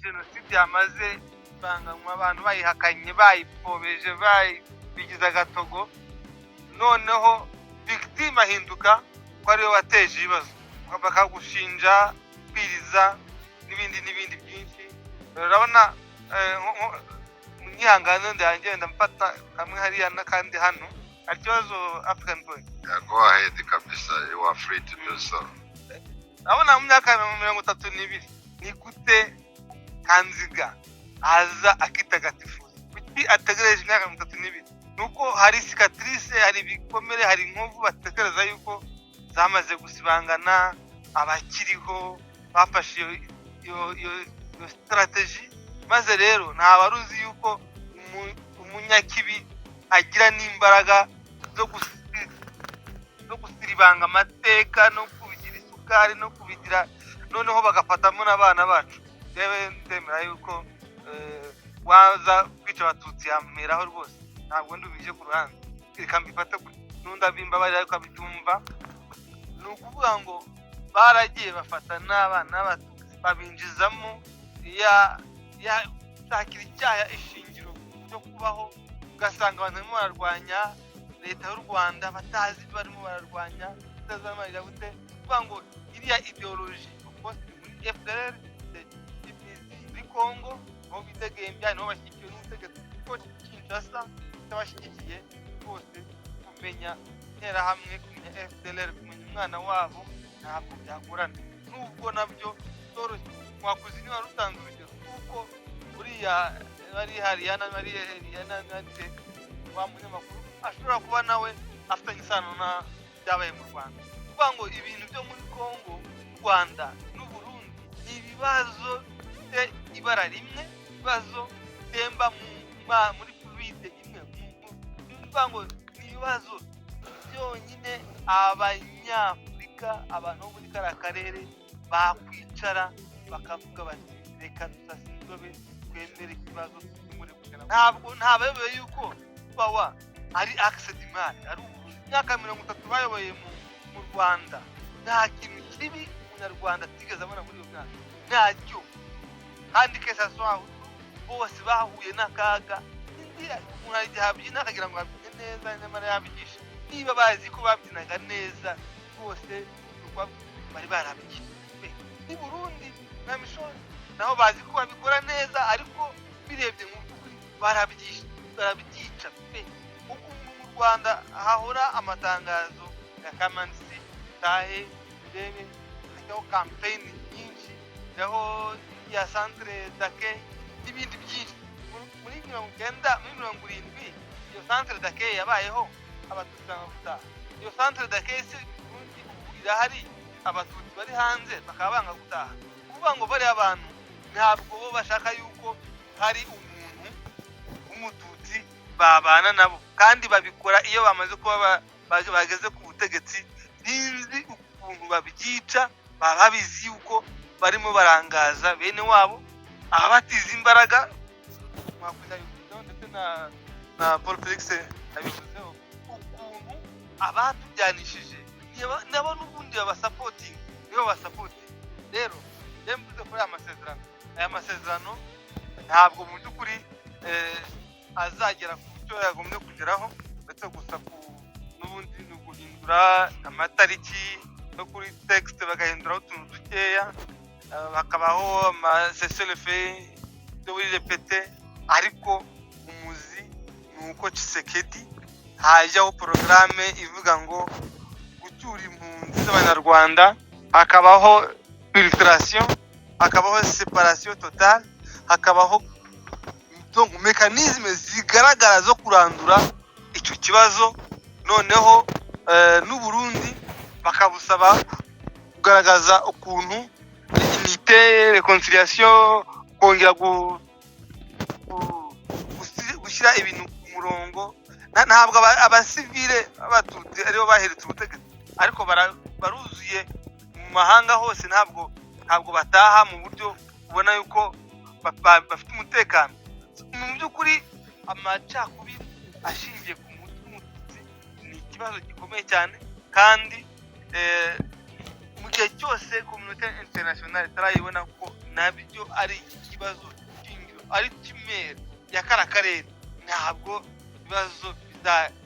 Jenoside yamaze banganywa, abantu bayihakanye, bayipfobeje, bayibigize agatogo, noneho victime ahinduka ko ariwe wateje ibibazo, bakagushinja kwiriza n'ibindi n'ibindi byinshi. Urabona, mwihangane, ndagenda mfata kamwe hariya n'akandi hano. Hari ikibazo, African Boy? Yeah, go ahead kabisa, you are free to do so. Urabona, mu myaka 32, ni gute Kanziga aza akitagatifuza? Kuki ategereje imyaka 32? Ni uko hari cicatrice, hari ibikomere, hari inkovu batekereza yuko zamaze gusibangana. Abakiriho bafashe iyo strategy. Maze rero nta wari uzi yuko umunyakibi agira n'imbaraga zo gusiribanga amateka no kubigira isukari no kubigira, noneho bagafatamo n'abana bacu. Yewe, ndemera yuko waza kwica Abatutsi yameraho rwose. Ntabwo ndubije ku ruhande, reka mbifate gutya, n'undi abimbabarira, ariko abibyumva. Ni ukuvuga ngo baragiye bafata n'abana b'Abatutsi, babinjizamo ya shakira icyaha ishingiro ryo kubaho, ugasanga abantu barimo bararwanya leta y'u Rwanda batazi ibyo barimo bararwanya, batazamarira gute. Kuvuga ngo iriya idéologie, of course, iri muri FDLR, imizi muri Congo, niho bidegembya, niho bashyigikiwe n'ubutegetsi, kuko Kinshasa itabashyigikiye rwose. Kumenya Interahamwe, kumenya FDLR, kumenya umwana wabo ntabwo byagorana, nubwo nabyo byoroshye. Mwakuzi niba rutanze urugero, kuko uriya bari hariyana, bari hariyana, wa munyamakuru ashobora kuba nawe afitanye isano na byabaye mu Rwanda. Kuvuga ngo ibintu byo muri Congo, Rwanda n'u Burundi ni ibibazo bifite ibara rimwe, ibibazo bitemba muri fluide imwe. Ni ukuvuga ngo ni ibibazo byonyine Abanyafurika, abantu bo muri kariya karere bakwicara bakavuga bati: "Reka dusase inzobe, twemere ikibazo dukemure." Kugera ntabwo ntabayoboye yuko bawa ari axe du mal, ari uburuzi. Imyaka 30 bayoboye mu Rwanda, nta kintu kibi Umunyarwanda atigeze abona muri iyo myaka, ntacyo. Kandi kesa bose bahuye n'akaga. Indi umuntu hari igihe abyina akagira ngo abyine neza, nyamara yabigisha. Niba bazi ko babyinaga neza bose, ni uko bari barabyize. Ni Burundi na mishoni naho bazi ko babikora neza, ariko birebye mu by'ukuri barabyica pe. Uko mu Rwanda hahora amatangazo ya kamanisi tahe urebe, hajyaho campaign nyinshi, hajyaho ya centre d'accueil n'ibindi byinshi. Muri 90, muri 70, iyo centre d'accueil yabayeho, Abatutsi banga gutaha. Iyo centre d'accueil se Burundi ubu irahari, Abatutsi bari hanze bakaba banga gutaha. Kuvuga ngo bariya bantu ntabwo bo bashaka yuko hari umuntu w'Umututsi babana nabo, kandi babikora iyo bamaze kuba bageze ku butegetsi. Sinzi ukuntu babyica, baba babizi yuko barimo barangaza bene wabo, ababatiza imbaraga. Mwakwiza bivuzeho, ndetse na Paul Felix abivuzeho, ukuntu abatujyanishije nabo n'ubundi babasapotinga, nibo basapotinga. Rero njye mvuze kuri aya masezerano, aya masezerano ntabwo mu by'ukuri azagera ku cyo yagombye kugeraho, uretse gusa ku n'ubundi ni uguhindura amatariki no kuri texte bagahinduraho utuntu dukeya, hakabaho ama cessez-le-feu byo muri répété. Ariko umuzi ni uko Tshisekedi hajyaho porogaramu ivuga ngo gucyura impunzi z'Abanyarwanda, hakabaho filtration, hakabaho séparation totale, hakabaho donc mécanismes zigaragara zo kurandura icyo kibazo. Noneho n'u Burundi bakabusaba kugaragaza ukuntu unité, réconciliation, kongera gushyira ibintu ku murongo. Ntabwo abasivile b'Abatutsi aribo baheretse ubutegetsi, ariko baruzuye mu mahanga hose. Ntabwo bataha mu buryo ubona yuko bafite umutekano. Mu by'ukuri amacakubiri ashingiye ku mutwe w'Umututsi ni ikibazo gikomeye cyane, kandi mu gihe cyose communauté internationale itarayibona ko Nabyo ari ikibazo shingiro, ari tumeur ya kara karere. Ntabwo ibibazo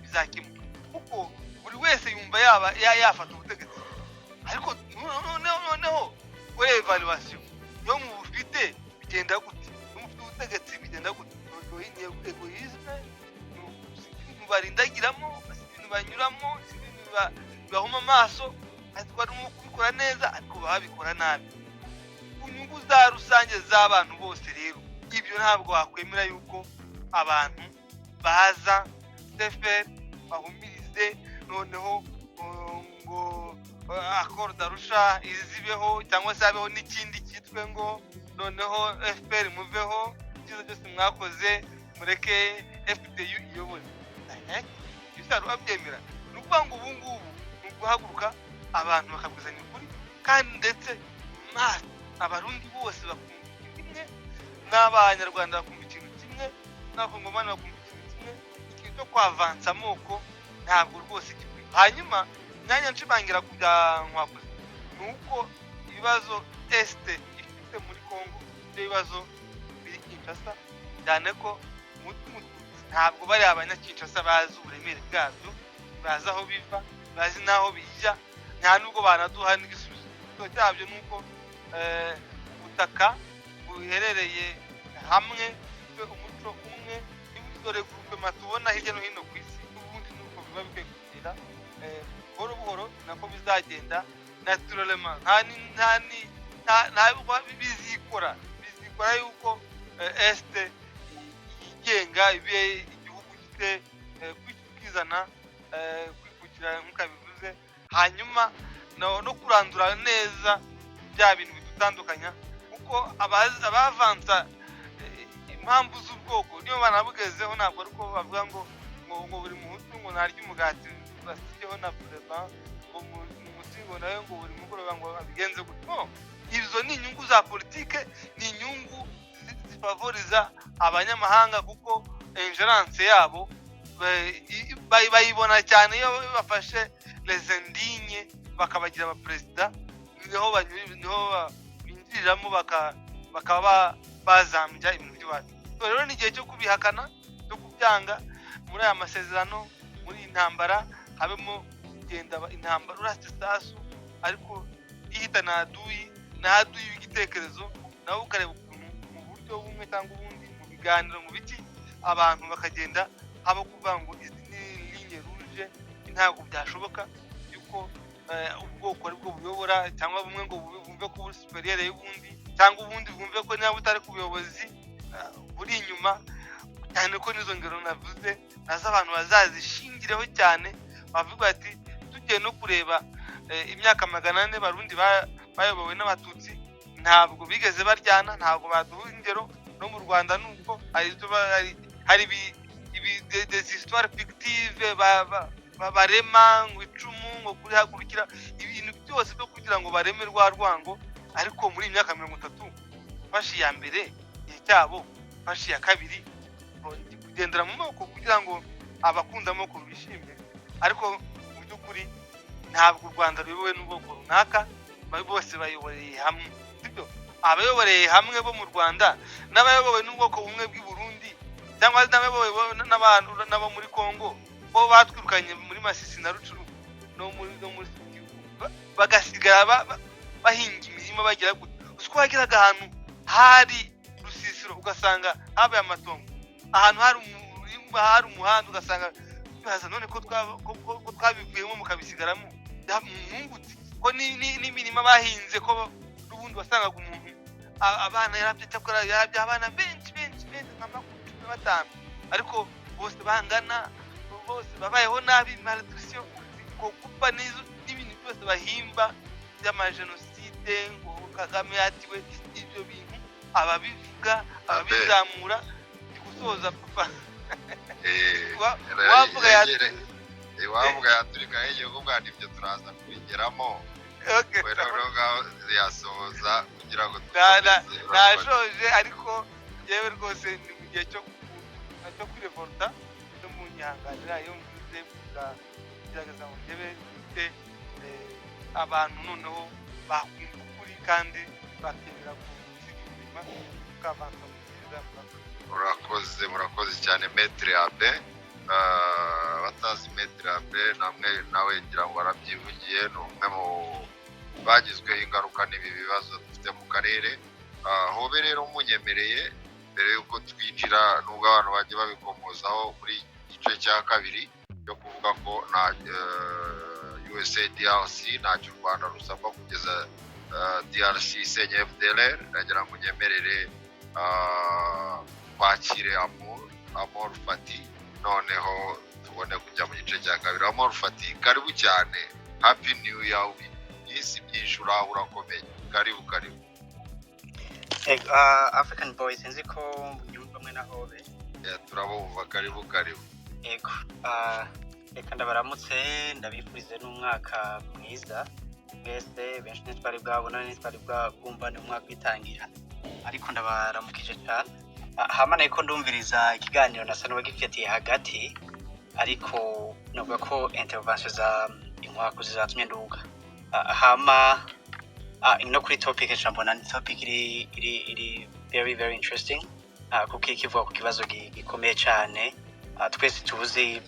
bizakemuka, kuko buri wese yumva yaba yafata ubutegetsi. Ariko noneho kuri évaluation, iyo mubufite bigenda gute? Iyo mufite ubutegetsi bigenda gute? Ni égoïsme, si ibintu barindagiramo, si ibintu banyuramo, si ibintu bibahuma amaso. Ariko barimo kubikora neza, ariko babikora nabi ku nyungu za rusange z'abantu bose. Rero ibyo ntabwo wakwemera yuko abantu baza sefer bahumirize noneho ngo accord d'Arusha izibeho, cyangwa se habeho n'ikindi cyitwe ngo noneho FPR muveho, ibyiza byose mwakoze mureke FDU iyobore. Ibyo hari uwabyemera? Ni ukuvuga ngo ubu ngubu ni uguhaguruka, abantu bakabwizanya ukuri, kandi ndetse maso Abarundi bose bakumva ikintu kimwe, n'Abanyarwanda bakumva ikintu kimwe, n'Abakongomani bakumva ikintu kimwe. Ikintu cyo kwavansa amoko ntabwo rwose gikwiye. Hanyuma imyanya nshimangira ku bya Nkwakuze ni uko ibibazo Est ifite muri Congo, ibyo bibazo biri Kinshasa, cyane ko Umututsi ntabwo bari Abanyakinshasa bazi uburemere bwabyo, bazi aho biva, bazi n'aho bijya, nta nubwo banaduha n'igisubizo cyabyo. Ni uko ubutaka buherereye hamwe, umuco umwe, dore groupement tubona hirya no hino ku isi, n'ubundi nuko biba bikwiye kugenda buhoro buhoro, nako bizagenda naturellement. Nta bizikora yuko Est yigenga, ibe igihugu gifite kwizana, kwikukira nk'uko bivuze, hanyuma no kurandura neza bya bintu bidutandukanya, kuko abavansa impamvu z'ubwoko niyo banabugezeho. Ntabwo ari uko bavuga ngo buri Muhutu ngo ntarya umugati basigeho na bureba, ngo Umutsi ngo nawe ngo buri mugoroba ngo abigenze gutyo. No, izo ni inyungu za politike, ni inyungu zifavoriza abanyamahanga, kuko ingérence yabo bayibona cyane iyo bafashe les indignes bakabagira abaperezida. Niho niho binjiriramo, bakaba bazambya ibintu by'iwacu. So rero ni igihe cyo kubihakana, cyo kubyanga. Muri aya masezerano, muri iyi ntambara, habemo kugenda intambara urasa isasu ariko ihitana aduyi na aduyi w'igitekerezo, nawe ukareba ukuntu mu buryo bumwe cyangwa ubundi, mu biganiro, mu biki, abantu bakagenda haba kuvuga ngo izi ni ligne rouge. Ntabwo byashoboka yuko ubwoko aribwo buyobora, cyangwa bumwe ngo bumve ko buri supérieur y'ubundi, cyangwa ubundi bwumve ko niba butari ku buyobozi buri inyuma, cyane ko n'izo ngero navuze nazo abantu bazazishingireho cyane, bavuga bati tugiye no kureba imyaka 400 Barundi bayobowe n'Abatutsi, ntabwo bigeze baryana, ntabwo baduha ingero. No mu Rwanda nuko hari ibyo hari des histoires fictives barema, ngo icumu, ngo kurihagurukira, ibintu byose byo kugira ngo bareme rwa rwango. Ariko muri iyi myaka 30, fashe iya mbere igihe cyabo, fashe iya kabiri, kugendera mu moko kugira ngo abakunda amoko bishime. Ariko mu by'ukuri ntabwo u Rwanda ruyobowe n'ubwoko runaka, bose bayoboreye hamwe, sibyo? Abayoboreye hamwe bo mu Rwanda n'abayobowe n'ubwoko bumwe bw'i Burundi, cyangwa n'abayobowe n'abantu n'abo muri Congo, bo batwirukanye muri Masisi na Rucuru no muri Kivu, bagasigara bahinga imirima, bagira gute. Uzi ko wageraga ahantu hari rusisiro ugasanga habaye amatongo, ahantu hari umurima, hari umuhanda, ugasanga bibaza none ko twabivuyemo mukabisigaramo, mwungutse ko n'imirima bahinze, ko n'ubundi wasangaga umuntu abana yarabye, cyakora yarabye abana benshi benshi benshi nka 15, ariko bose bangana, bose babayeho nabi, malnutrition, ko gupfa n'ibintu byose bahimba by'amajenoside ngo Kagame yatiwe. Ibyo bintu ababivuga, ababizamura, ndi gusoza papa. Wavuga Wavuga yaturika igihugu bwa ibyo turaza kubigeramo. Okay. We noneho ngaho yasoza kugira ngo dukomeze. Nashoje, ariko yewe rwose ni mu gihe cyo kwirevolta no mu nyihanganira iyo mvuze kugerageza ngo ndebe mfite abantu noneho bakumva ukuri kandi bakemera gusiga. Hanyuma tukavansa mu byiza. Murakoze. Murakoze, murakoze cyane, Maître Abe. Batazi Maître Abe, namwe nawe ngira ngo arabyivugiye, ni umwe mu bagizweho ingaruka n'ibi bibazo dufite mu karere. Hobe rero munyemereye, mbere y'uko twinjira, nubwo abantu bagiye babikomozaho muri gice cya kabiri cyo kuvuga ko nta USA DRC, ntacyo u Rwanda rusabwa kugeza DRC isenye FDLR, ndagira ngo unyemerere twakire Amor Fati, noneho tubone kujya mu gice cya kabiri. Amor Fati, karibu cyane, happy new year, iminsi myinshi, uraho urakomeye? Karibu, karibu. Ego, African Boy, sinzi ko nyumva mwe na Hobe. Yeah, turabumva, karibu, karibu. Ego, reka ndabaramutse, ndabifurize n'umwaka mwiza mwese. Benshi ntitwari bwabona, ntitwari bwumva ni umwaka witangira, ariko ndabaramukije cyane. Hama nariko ndumviriza ikiganiro, nasa n'uwagifatiye hagati, ariko novuga ko intervention za inkwakuzi zatumye nduga. Hama no kuri topic nca mbona ni topic iri very very interesting, kuko iriko ivuga ku kibazo gikomeye cyane, twese tuzi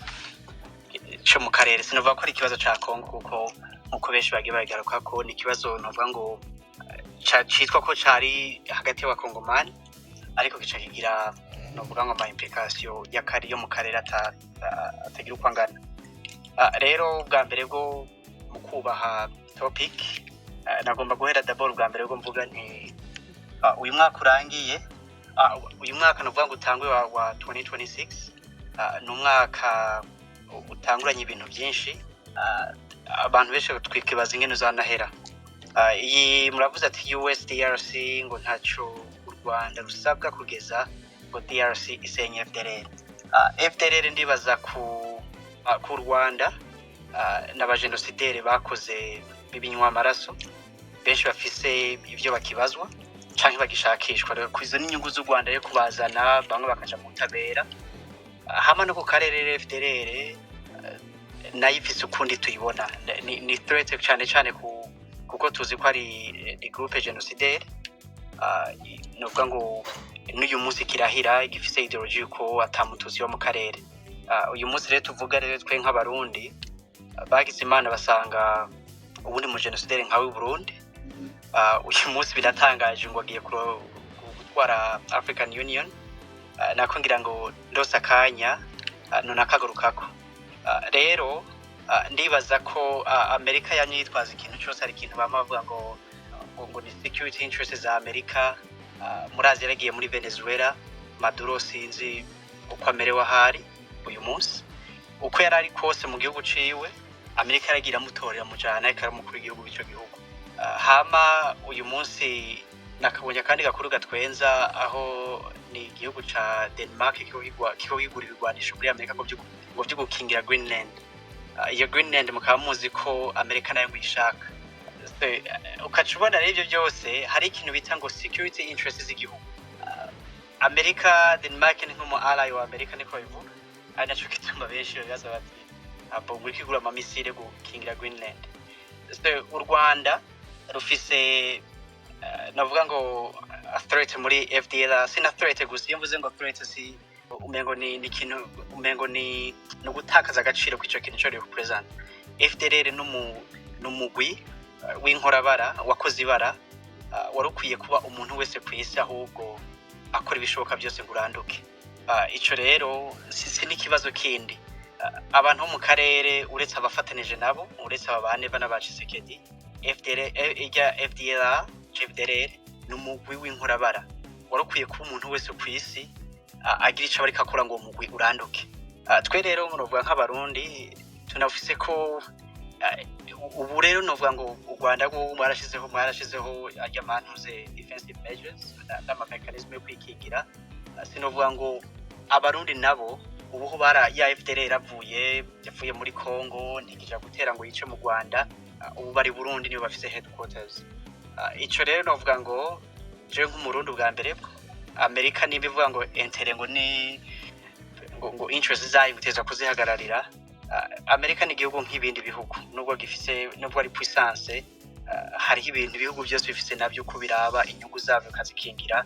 co mu karere. Sinovuga ko ari ikibazo ca Congo, kuko nkuko benshi bagiye babigaruka ko ni ikibazo novuga ngo citwa ko cari hagati y'abakongomani, ariko kica kigira novuga ngo ama implication y'akari yo mu karere atagira uko angana. Rero bwa mbere bwo mu kubaha topic, nagomba guhera d'abord bwa mbere bwo mvuga nti uyu mwaka urangiye, uyu mwaka novuga ngo utangwe wa 2026, ni umwaka utanguranye ibintu byinshi. Abantu benshi twikibaza ingene uzanahera. Iyi muravuze ati US DRC ngo ntaco u Rwanda rusabwa kugeza ngo DRC isenye FDLR. FDLR ndibaza ku Rwanda n'abajenosideri bakoze bibinywa amaraso, benshi bafise ivyo bakibazwa canke bagishakishwa. Rero izo n'inyungu z'u Rwanda yo kubazana, bamwe bakaja mu butabera. Hama no ku karere rero FDLR nayo ifise ukundi tuyibona, ni threat cane cane kuko tuzi ko ari ni groupe génocidaire. Novuga ngo n'uyu munsi kirahira gifise idéologie yuko ata mututsi wo mu karere. Uyu munsi rero tuvuga rero twe nk'abarundi, bagize imana basanga ubundi mu génocidaire nkawe i Burundi. Uyu munsi biratangaje ngo agiye gutwara African Union. Nako ngira ngo ndose akanya none akagarukako. Rero ndibaza ko Amerika yamye yitwaza ikintu cyose, hari ikintu bama bavuga ngo ni security interests za Amerika. Murazi yaragiye muri Venezuela, Maduro sinzi uko amerewe ahari uyu munsi, uko yari ari kose mu gihugu ciwe Amerika yaragiye iramutorera mujana, ariko ari umukuru w'igihugu w'ico gihugu. Hama uyu munsi nakabonye akandi gakuru gatwenza, aho ni igihugu ca Denmark kiriko kigura ibigwanisho muri Amerika ngo vyo gukingira Greenland. Iyo Greenland mukaba muzi ko Amerika nayo ngo uyishaka. So, ukaca ubona rero ivyo byose hari ikintu bita ngo security interests z'igihugu. Amerika, Denmark ni nk'umu ally wa Amerika, niko babivuga, ari naco gituma benshi babibaza bati abo ngo ikigura ama missile gukingira Greenland. So, u Rwanda rufise navuga ngo a threat muri FDLR. Sina threat gusa, iyo mvuze ngo threat si umengo ni ikintu, umengo ni ugutakaza agaciro kw'ico kintu co represent. FDLR n'umugwi w'inkorabara wakoze ibara, wari ukwiye kuba umuntu wese ku isi ahubwo akora ibishoboka byose ngo uranduke. Ico rero si n'ikibazo kindi. Abantu bo mu karere, uretse abafatanije nabo, uretse aba bane bana ba Tshisekedi, FDL, irya FDLR, FDLR ni umugwi w'inkorabara wari ukwiye kuba umuntu wese ku isi agira ico bariko akora ngo uwo mugwi uranduke. Twe rero novuga nk'abarundi tunafise ko ubu rero novuga ngo u Rwanda rwo mwarashizeho arya mantuze defensive measures n'ama mécanisme yo kwikingira. Sinovuga ngo abarundi nabo ubu ho bara ya FDLR yavuye muri Congo, ntigija gutera ngo yice mu Rwanda. Ubu bari Burundi, nibo bafise headquarters. Ico rero novuga ngo jewe nk'umurundi, ubwa mbere bwo Amerika nimba ivuga ngo intérêt ngo ni ngo interest zayo guteza kuzihagararira, Amerika ni igihugu nk'ibindi bihugu, nubwo gifise, nubwo ari puissance, hariho ibintu ibihugu byose bifise navyo uko biraba inyungu zabyo bikazikingira.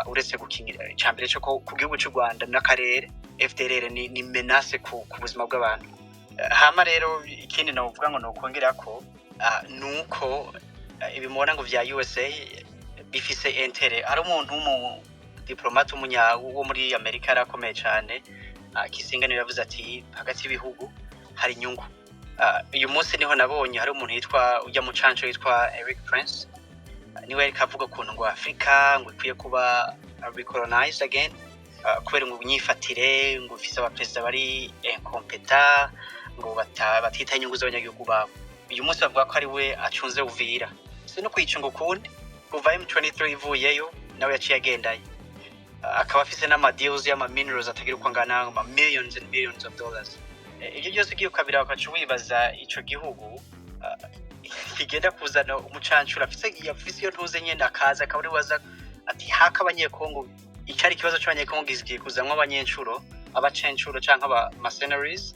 Uretse gukingira, icambere cyo ku gihugu cy'u Rwanda n'akarere, FDLR ni menace ku buzima bw'abantu. Hama rero ikindi novuga ngo nokongera ko nuko ibi mubona ngo vya USA bifise intérêt. Hari umuntu w'umu diplomate w'umunya wo muri Amerika yarakomeye cyane, Kissinger, niwe yavuze ati hagati y'ibihugu hari inyungu. Uyu munsi niho nabonye hari umuntu yitwa ujya mu canco yitwa Eric Prince, niwe yariko avuga ukuntu ngo Afrika ngo ikwiye kuba recolonized again, kubera ngo imyifatire ngo ifise abaperezida bari incompétent, ngo batitaye inyungu z'abanyagihugu babo. Uyu munsi bavuga ko ari we acunze Uvira, si no kuyicunga ukundi. Kuva M23 ivuyeyo, nawe yaciye agendayo. Akaba afise n'ama deals y'ama minerals atagira uko angana, ama millions and millions of dollars. Ibyo byose ugiye ukabiraba, ukaca wibaza ico gihugu kigenda kuzana umucancuro afise iyo ntuze nyene, akaza akaba ari waza ati haka abanyekongo. Icari ikibazo c'abanyekongo gigiye kuzamwo abanyencuro, abacencuro canke aba mercenaries.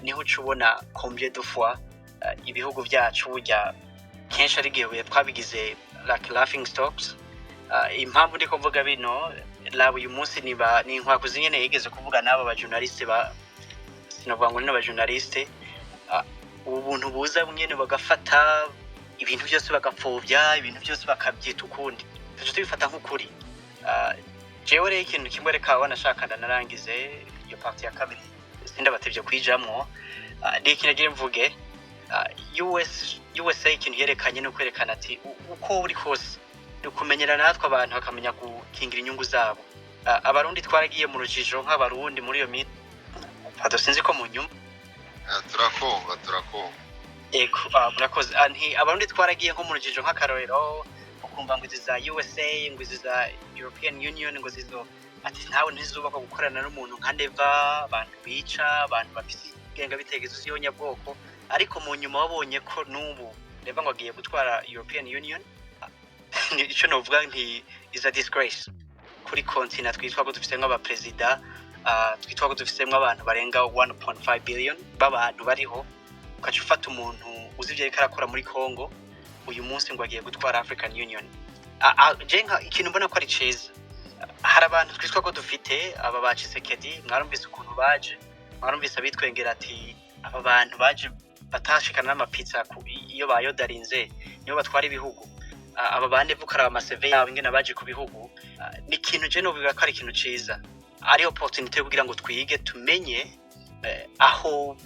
Niho uca ubona combien de fois ibihugu vyacu burya kenshi ari igihe twabigize like laughing stocks. Impamvu ndiko mvuga bino, laba uyu munsi niba ni inkwakuzi nyene yigeze kuvuga n'aba ba journaliste, ba sinavuga ngo ni n'aba journaliste, ubu buntu buza nyene bagafata ibintu byose bagapfobya, ibintu byose bakabyita ukundi, tuca tubifata nk'ukuri. Jewe rero ikintu kimwe reka wanashaka ndanarangize iyo partie ya kabiri, sindabatevye kwijamwo. Ni ikintu agira mvuge, USA ikintu yerekanye ni ukwerekana ati uko uri kose ni ukumenyera natwe abantu bakamenya gukingira inyungu zabo. Abarundi twaragiye mu rujijo nk'abarundi muri iyo minsi. Pardon, sinzi ko mu nyuma. Turakumva, turakumva. Ego, murakoze. Nti abarundi twaragiye nko mu rujijo, nk'akarorero ukumva ngo izi za USA, ngo izi za European Union, ngo zizo ati ntawe ntizubakwa gukorana n'umuntu nka Neva, abantu bica abantu, bafise ingengabitekerezo z'ihonyabwoko. Ariko mu nyuma wabonye ko n'ubu Neva ngo agiye gutwara European Union. Ico novuga nti is a disgrace kuri continent twitwa ko dufise nk'abaperezida, twitwa ko dufisemwo abantu barenga 1.5 billion b'abantu bariho, ukaca ufata umuntu uzi ivyo ariko arakora muri Congo, uyu munsi ngo agiye gutwara African Union. Je nka ikintu mbona ko ari ciza, hari abantu twitwa ko dufite aba ba Tshisekedi, mwarumvise ukuntu baje, mwarumvise abitwengera ati aba bantu baje batashikana n'amapizza iyo bayodarinze nibo batwara ibihugu. Aba ba Neva ukaraba ama CV yabo ingene baje ku bihugu. Ni ikintu je novuga ko ari ikintu ciza, ari opportunité kugira ngo twige tumenye aho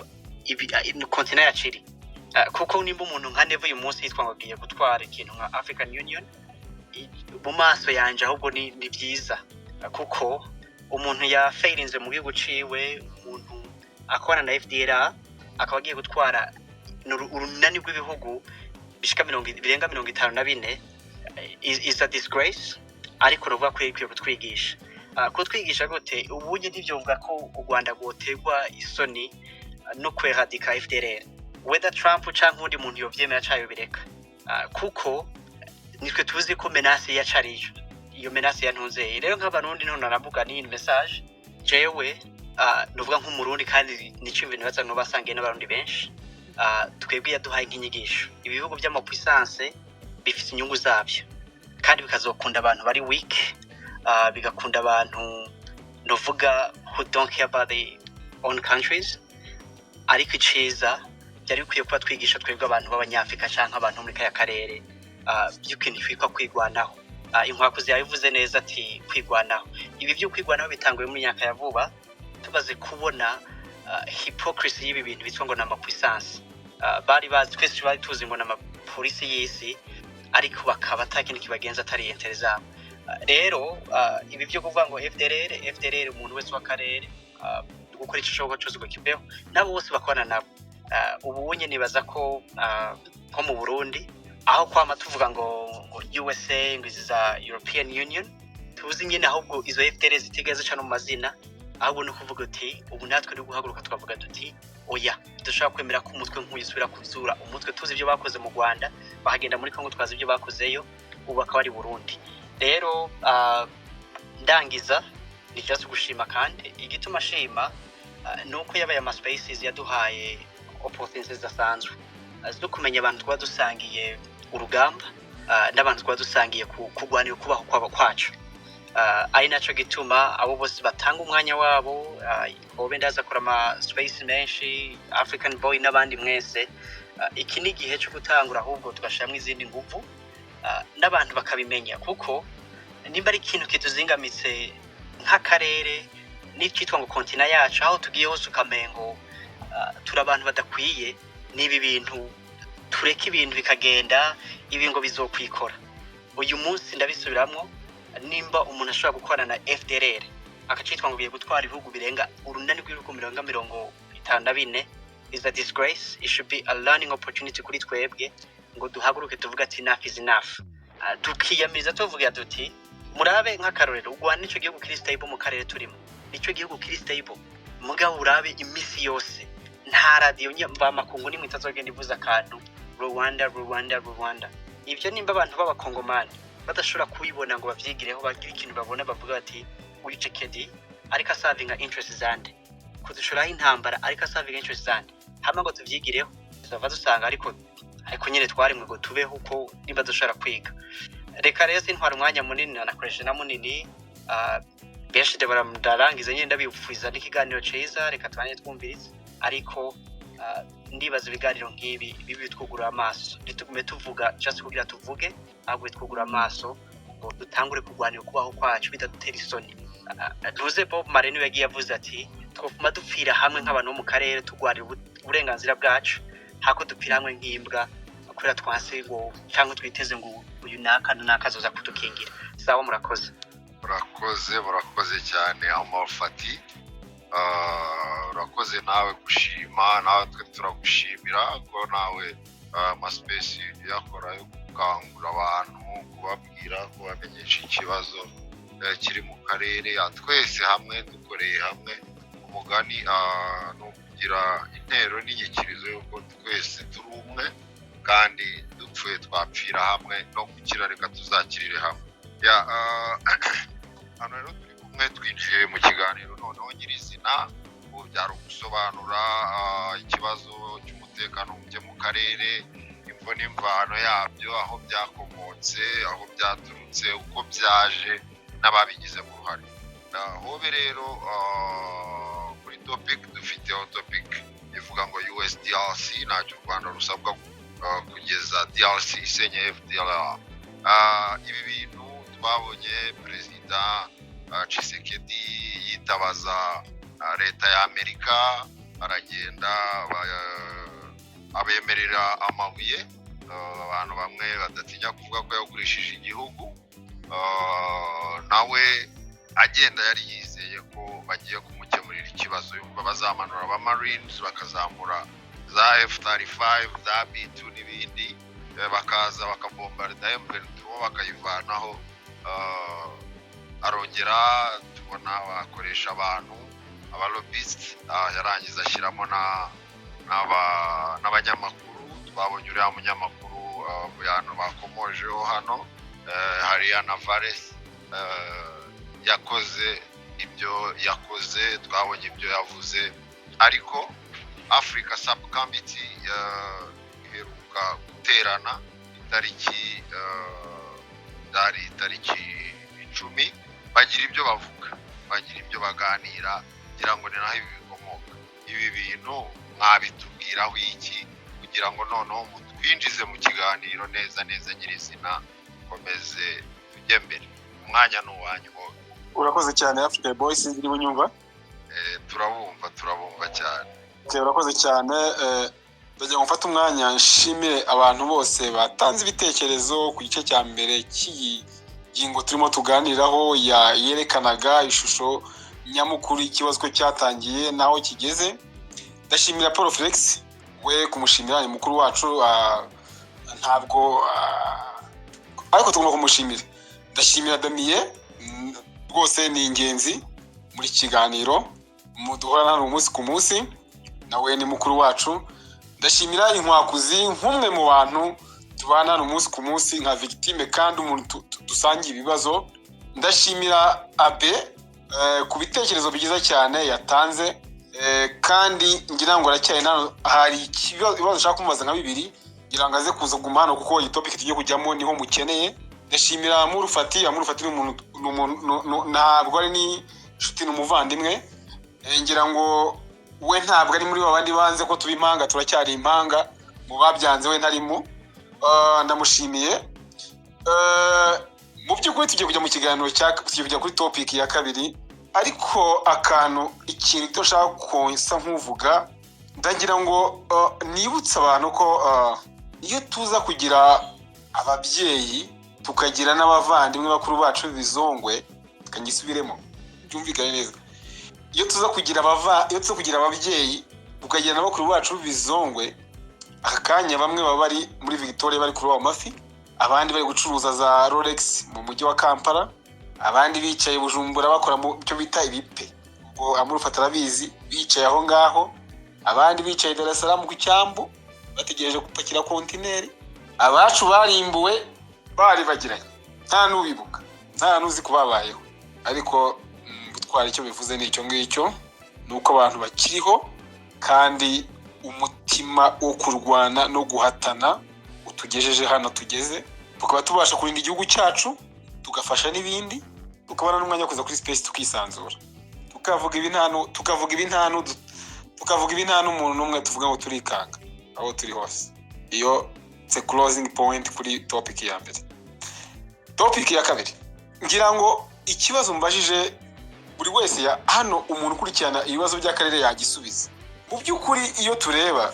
continent yacu iri. Kuko nimba umuntu nka Neva uyu munsi yitwa ngo agiye gutwara ikintu nka African Union, mu maso yanje ahubwo ni vyiza. Kuko umuntu yafailinze mu gihugu ciwe, umuntu akorana na FDLR, akaba agiye gutwara urunani rw'ibihugu bishika birenga 54, is a disgrace. Ariko ruvuga ko ikwiye kutwigisha. Kutwigisha gute? Ubundi ntivyovuga ko u Rwanda rwoterwa isoni no kweradika FDLR, whether Trump canke uwundi muntu yovyemera canke yobireka. Kuko nitwe tuzi ko menace yacu ariyo iyo menace yantunzeye. Rero nk'abarundi niho naravuga n'iyi message jewe, nuvuga nk'umurundi, kandi nico ibintu baza no basangiye n'abarundi benshi. Twebwe yaduhaye nk'inyigisho, ibihugu by'ama puissance bifite inyungu zabyo kandi bikazokunda abantu bari weak, bigakunda abantu nuvuga who don't care about the own countries. Ariko iciza byari bikwiye kuba twigisha twebwe abantu b'abanyafrika canke abantu muri kaya karere, by'ikintu twitwa kwigwanaho. Inkwakuzi yabivuze neza ati kwigwanaho, ibi byo kwigwanaho bitanguye mu myaka ya vuba, tumaze kubona hypocrisy y'ibi bintu bitwa ngo ni ama puissance. Bari bazi, twese bari tuzi ngo ni amapolisi y'isi, ariko bakaba ata kintu kibagenza atari intérêt zabo. Rero ibi byo kuvuga ngo FDLR, FDLR, umuntu wese w'akarere gukora ico ushoboka cyose ngo kibeho, nabo bose bakorana nabo. Ubu unye nibaza ko nko mu Burundi, aho kwama tuvuga ngo USA, ngo izi za European Union, tuzi nyine ahubwo izo FDLR zitigeze zica no mu mazina, ahubwo ni ukuvuga uti ubu natwe ni guhaguruka tukavuga tuti oya, dushobora kwemera ko umutwe nk'uyu usubira kuzura umutwe. Tuzi ibyo bakoze mu Rwanda, bakagenda muri Congo, twazi ibyo bakozeyo, ubu bakaba ari Burundi. Rero ndangiza ni just gushima, kandi igituma ashima ni uko yabaye ama spaces yaduhaye opportunities zidasanzwe zo kumenya abantu twaba dusangiye urugamba, n'abantu twaba dusangiye kurwanira ukubaho kwabo kwacu. Ari naco gituma abo bose batanga umwanya wabo, hobe ndaza akora ama space menshi, African Boy n'abandi mwese. Iki ni igihe cyo gutangura ahubwo tugashiramwo izindi nguvu, n'abantu bakabimenya, kuko nimba ari ikintu kituzingamitse nk'akarere n'icitwa ngo continent yacu, aho tugiye hose ukamengo turi abantu badakwiye. N'ibi bintu tureka ibintu bikagenda, ibi ngo bizokwikora. Uyu munsi ndabisubiramwo, nimba umuntu ashobora gukorana na FDLR akacitwa ngo ugiye gutwara ibihugu birenga, urunani rw'ibihugu birenga 54, is a disgrace. It should be a learning opportunity kuri twebwe ngo duhaguruke tuvuge ati "Enough is enough." Tukiyamiriza tuvuga tuti murabe nk'akarorero, u Rwanda nico gihugu kiri stable mu karere turimo, nico gihugu kiri stable. Mugabo urabe imisi yose nta radiyo mvamakungu nimwe itazogenda ivuza akantu Rwanda, Rwanda, Rwanda. Ibyo nimba abantu b'Abakongomani badashobora kubibona ngo bavyigireho, bagire ikintu babona, bavuga bati uyu Tshisekedi ariko aservinga interest zande, kudushiraho intambara, ariko aservinga interest zande, hamwe ngo tuvyigireho, tuzava dusanga ariko nyine twaremwe ngo tubeho uko nimba dushobora kwiga. Reka rero sintwara umwanya munini, nanakoresha na munini. Benshi ndarangiza nyine, ndabipfuza n'ikiganiro ciza. Reka tubane twumvirize, ariko ndibaza ibiganiro nk'ibi bibi bitwugurura amaso, ntitugume tuvuga just kugira tuvuge, ahubwo bitwugurura amaso ngo dutangure kurwanira ukubaho kwacu bitadutera isoni. Ntuze Bob Marley niwe yagiye avuze ati twofuma dupfira hamwe nk'abantu bo mu karere turwanira uburenganzira bwacu, hako dupfira hamwe nk'imbwa kubera twanse ngo cyangwa twiteze ngo uyu naka naka azoza kudukingira. Sawa, murakoze. Murakoze, murakoze cyane, Amafati. Urakoze nawe gushima, nawe twe turagushimira ko nawe amaspace uyakora yo gukangura abantu, kubabwira, kubamenyesha ikibazo kiri mu karere. Twese hamwe dukoreye hamwe, umugani ni ukugira intero n'inyikirizo y'uko twese turi umwe, kandi dupfuye twapfira hamwe, no gukira reka tuzakirire hamwe. Ya, hano rero turi kumwe, twinjiye mu kiganiro noneho nyirizina. Ubu byari ugusobanura ikibazo cy'umutekano muke mu karere, imvo n'imvano yabyo, aho byakomotse, aho byaturutse, uko byaje n'ababigizemo uruhare. Hobe rero kuri topic dufiteho, topic ivuga ngo USDRC ntacyo u Rwanda rusabwa kugeza DRC isenye FDLR. Ibi bintu twabonye Perezida Tshisekedi yitabaza leta ya Amerika, aragenda abemerera amabuye. Abantu bamwe badatinya kuvuga ko yagurishije igihugu. Nawe agenda yari yizeye ko bagiye kumukemurira ikibazo, yumva bazamanura aba Marines, bakazamura za F35, za B2 n'ibindi, bakaza bakabombarda M23 bakayivanaho. Arongera tubona bakoresha abantu abalobbyist, yarangiza ashyiramo n'abanyamakuru. Twabonye uriya munyamakuru hano bakomojeho hano, hariya na Vares, yakoze ibyo yakoze, twabonye ibyo yavuze. Ariko Africa Subcommittee iheruka guterana itariki zari itariki 10, bagira ibyo bavuga, bagira ibyo baganira, kugira ngo ni naho ibi bikomoka. Ibi bintu mwabitubwiraho iki, kugira ngo noneho mutwinjize mu kiganiro neza neza nyirizina, komeze tujye mbere? Umwanya ni uwanyu wowe. Urakoze cyane, Africa Boy. Sinzi niba unyumva. Turabumva, turabumva cyane. Okay, urakoze cyane. Ndagira ngo mfate umwanya nshimire abantu bose batanze ibitekerezo ku gice cya mbere cy'iyi ngingo turimo tuganiraho, yerekanaga ishusho nyamukuru y'ikibazo ko cyatangiye n'aho kigeze. Ndashimira Paul Felix, we kumushimira ni mukuru wacu, ntabwo ariko tugomba kumushimira. Ndashimira Damien, rwose ni ingenzi muri iki kiganiro muduhorana hano umunsi ku munsi, nawe ni mukuru wacu. Ndashimira Inkwakuzi nk'umwe mu bantu tubana hano umunsi ku munsi nka victime kandi umuntu dusangiye ibibazo. Ndashimira Abe ku bitekerezo byiza cyane yatanze, kandi ngira ngo aracyari hano, hari ibibazo nshaka kumubaza nka bibiri, ngira ngo aze kuza kuguma hano kuko iyi topic tugiye kujyamo niho mukeneye. Ndashimira Murufati. Amurufati ni umuntu, ntabwo ari n'inshuti, ni umuvandimwe. Ngira ngo we ntabwo ari muri babandi banze ko tuba impanga, turacyari impanga. Mu babyanze we ntarimo. Ndamushimiye. Mu by'ukuri tugiye kujya mu kiganiro cya, tugiye kujya kuri topic ya kabiri, ariko akantu, ikintu gito nshaka konsa nk'uvuga, ndagira ngo nibutse abantu ko iyo tuza kugira ababyeyi, tukagira n'abavandimwe bakuru bacu b'ibizongwe, tukangisubiremo byumvikane neza, iyo tuza kugira ababyeyi, tukagira na bakuru bacu b'ibizongwe, aka kanya bamwe baba bari muri Victoria bari kuroba amafi, abandi bari gucuruza za Rolex mu mujyi wa Kampala, abandi bicaye Bujumbura bakora mu cyo bita ibipe, ubwo Amurufata arabizi, bicaye aho ngaho, abandi bicaye Dar es Salaam ku cyambu bategereje gupakira kontineri. Abacu barimbuwe, baribagiranye, nta n'ubibuka, nta n'uzi ko babayeho. Ariko gutwara icyo bivuze ni icyo ngicyo, ni uko abantu bakiriho kandi umutima wo kurwana no guhatana utugejeje hano tugeze, tukaba tubasha kurinda igihugu cyacu, tugafasha n'ibindi, tukabona n'umwanya wo kuza kuri space tukisanzura, tukavuga ibi nta n'umuntu n'umwe tuvuga ngo turikanga aho turi hose. Iyo it's a closing point kuri topic ya mbere. Topic ya kabiri, ngira ngo ikibazo mbajije buri wese ya hano, umuntu ukurikirana ibibazo by'akarere yagisubiza. Mu by'ukuri iyo tureba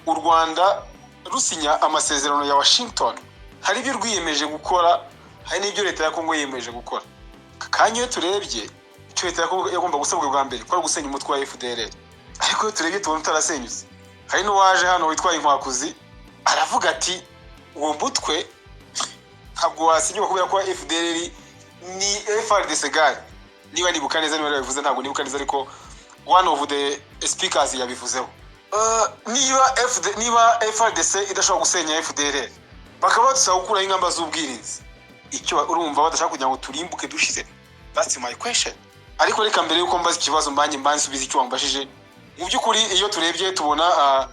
u Rwanda rusinya amasezerano ya Washington, hari ibyo rwiyemeje gukora, hari n'ibyo leta ya Kongo yiyemeje gukora. Aka kanya iyo turebye icyo leta ya Kongo yagomba gusabwa bwa mbere, ko ari ugusenya umutwe wa FDLR, ariko iyo turebye tubona utarasenyutse. Hari n'uwaje hano witwa Inkwakuzi, aravuga ati uwo mutwe ntabwo wasinywa kubera ko FDLR ni FARDC gari. Niba nibuka neza, niba yabivuze, ntabwo nibuka neza, ariko one of the speakers yabivuzeho. Niba FARDC idashobora gusenya FDLR, bakaba badusaba gukuraho ingamba z'ubwirinzi, icyo urumva badashaka kugira ngo turimbuke dushize? That's my question. Ariko reka mbere yuko mbaza ikibazo mbanye mbansubiza icyo wambajije. Mu by'ukuri iyo turebye tubona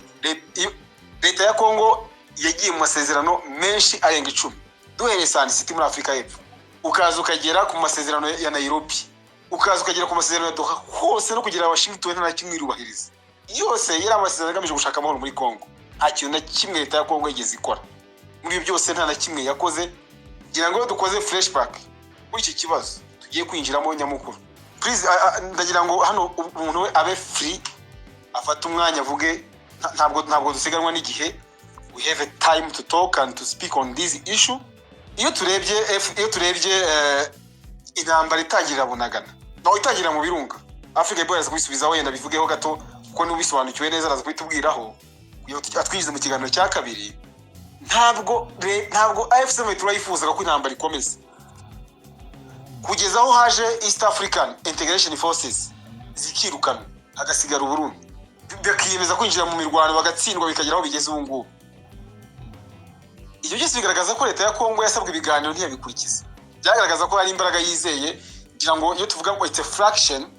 leta ya Kongo yagiye mu masezerano menshi arenga 10, duhereye Sun City muri Afurika y'Epfo, ukaza ukagera ku masezerano ya Nairobi, ukaza ukagera ku masezerano ya Doha, hose no kugera Washington, nta na kimwe irubahiriza. Yose yari amasezerano agamije gushaka amahoro muri Kongo. Nta kintu na kimwe leta ya Kongo yigeze ikora muri ibyo byose, nta na kimwe yakoze. Ngira ngo iyo dukoze flashback kuri iki kibazo tugiye kwinjiramo nyamukuru, please, ndagira ngo hano umuntu we abe free, afate umwanya avuge. Ntabwo dusiganwa n'igihe, we have a time to talk and to speak on this issue. Iyo turebye intambara itangirira Bunagana, no itangirira mu Birunga, Africa Boy araza kubisubizaho, wenda bivugeho gato kuko n'ubisobanukiwe neza araza kubitubwiraho kugira ngo atwinjize mu kiganiro cya kabiri. Ntabwo AFC M23 yifuzaga ko intambara ikomeza kugeza aho haje East African Integration Forces zikirukana, hagasigara Uburundi, bakiyemeza kwinjira mu mirwano, bagatsindwa, bikagera aho bigeze ubu ngubu. Ibyo byose bigaragaza ko leta ya Kongo yasabwe ibiganiro ntiyabikurikiza. Byagaragaza ko hari imbaraga yizeye. Ngira ngo iyo tuvuga ngo it's a fraction,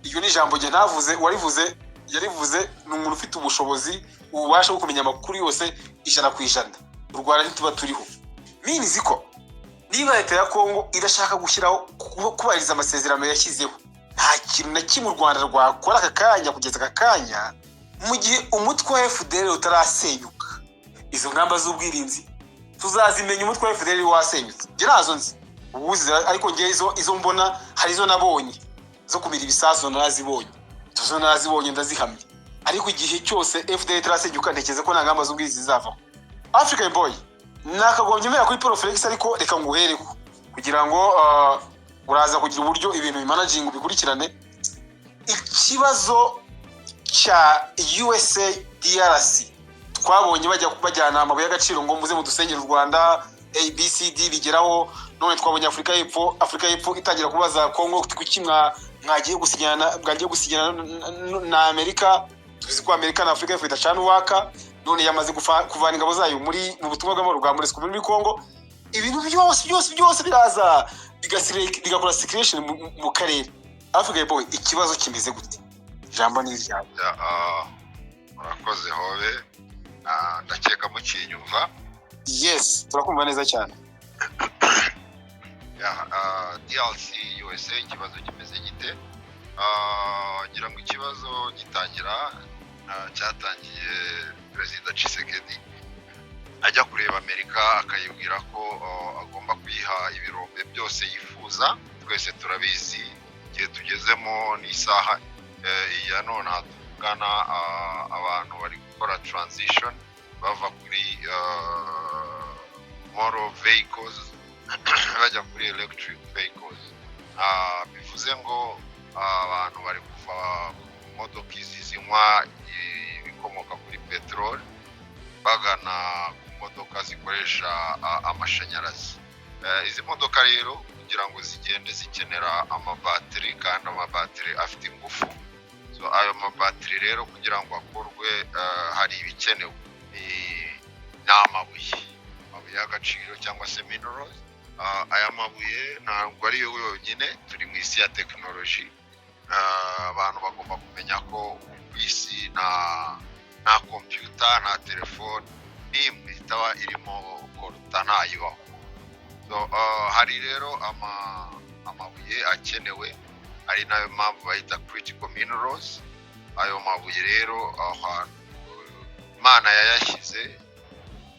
iryo ni ijambo njye ntavuze, uwarivuze yarivuze ni umuntu ufite ubushobozi, ububasha bwo kumenya amakuru yose 100%. U Rwanda ntituba turiho. Means ko niba leta ya Kongo idashaka gushyiraho kubahiriza amasezerano yashyizeho, nta kintu na kimwe u Rwanda rwakora aka kanya, kugeza aka kanya, mu gihe umutwe wa FDLR utarasenyuka. Izo ngamba z'ubwirinzi tuzazimenya umutwe wa FDLR wasenyutse. Njye ntazo nzi ubuzi, ariko njye izo mbona, hari izo nabonye zo kumira ibisasu, narazibonye, izo narazibonye, ndazihamye. Ariko igihe cyose FDLR itarasenyuka, ntekereza ko nta ngamba z'ubwirinzi zizavaho. African Boy, nakagombye mbera kuri Paul Felix, ariko reka nguhereho kugira ngo uraza kugira uburyo ibintu bimanaginga ubikurikirane. Ikibazo cya USA DRC, twabonye bajya bajyana amabuye y'agaciro ngo muze mudusengere u Rwanda, ABCD bigeraho. None twabonye Afurika y'Epfo itangira kubaza Kongo kuki mwagiye gusinyana na Amerika. Tuzi ko Amerika na Afurika y'Epfo idacana uwaka. None yamaze kuvana ingabo zayo mu butumwa bw'amahoro bwa MONUSCO muri Kongo. Ibintu byose byose byose biraza bigakora situation mu karere. Africa Boy, ikibazo kimeze gute? Ijambo ni iryawe. Ya, murakoze hobe. Ndakeka mukinyumva. Yes, turakumva neza cyane. Ya, DRC USA, ikibazo kimeze gite? Ngira ngo ikibazo gitangira, cyatangiye Perezida Tshisekedi ajya kureba Amerika, akayibwira ko agomba kuyiha ibirombe byose yifuza. Twese turabizi igihe tugezemo n'isaha ya none aha tuvugana, abantu bari gukora transition bava kuri motor vehicles bajya kuri electric vehicles. Bivuze ngo abantu bari kuva ku modoka izi zinywa ibikomoka kuri peteroli bagana ku modoka zikoresha amashanyarazi. Izi modoka rero kugira ngo zigende zikenera amabatiri, kandi amabatiri afite ingufu. So ayo mabatiri rero kugira ngo akorwe, hari ibikenewe, ni amabuye y'agaciro cyangwa se minerals. Aya mabuye ntabwo ariyo yonyine, turi mu isi ya tekinoloji. Abantu bagomba kumenya ko ku isi nta kompiyuta, nta telefone n'imwe itaba irimo coltan, ntayibaho. So, hari rero amabuye akenewe, ari nayo mpamvu bayita critical minerals. Ayo mabuye rero, ahantu Imana yayashyize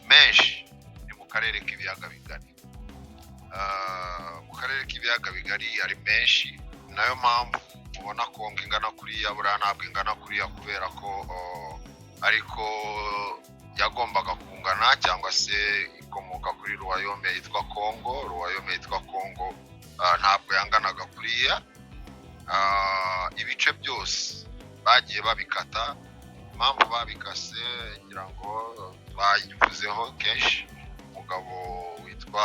menshi ni mu karere k'ibiyaga bigari. Mu karere k'ibiyaga bigari ari menshi, nayo mpamvu ubona Kongo ingana kuriya. Buriya ntabwo ingana kuriya kubera ko ariko yagombaga kungana, cyangwa se ikomoka kuri royaume yitwa Kongo. Royaume yitwa Kongo ntabwo yanganaga kuriya. Ibice byose bagiye babikata. Impamvu babikase ngira ngo bayivuzeho kenshi. Umugabo witwa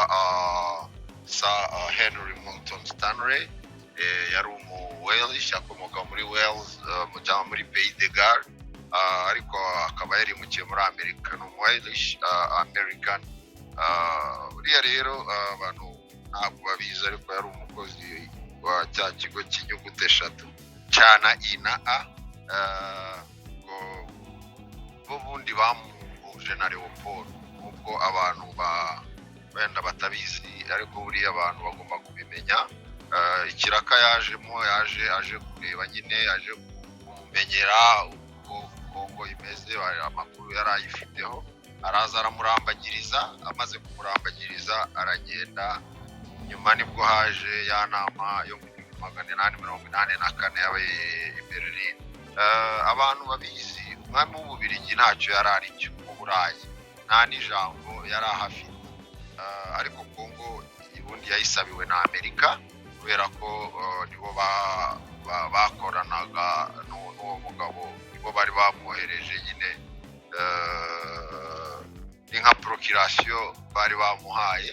Sir Henry Morton Stanley, yari umu Welsh, akomoka muri Wales cyangwa muri Pays de Galles, ariko akaba yarimukiye muri Amerika, ni umu Welsh American. Uriya rero, abantu ntabwo babizi, ariko yari umukozi wa cya kigo cy'inyuguti eshatu C na I na A. Ngo bo bundi bamuhuje na Leopold, nubwo abantu ba wenda batabizi, ariko buriya abantu bagomba kubimenya. Ikiraka yajemo, yaje aje kureba nyine, aje kumumenyera uko Kongo imeze, amakuru yari ayifiteho, araza aramurambagiriza. Amaze kumurambagiriza aragenda. Nyuma nibwo haje ya nama yo mu 1884 yabaye i Berlin. Abantu babizi, umwami w'Ububirigi ntacyo yari ari cyo mu Burayi, nta n'ijambo yari ahafite. Ariko Kongo ubundi yayisabiwe na Amerika, kubera ko nibo bakoranaga n'uwo mugabo, nibo bari bamwohereje nyine, ni nka procuration bari bamuhaye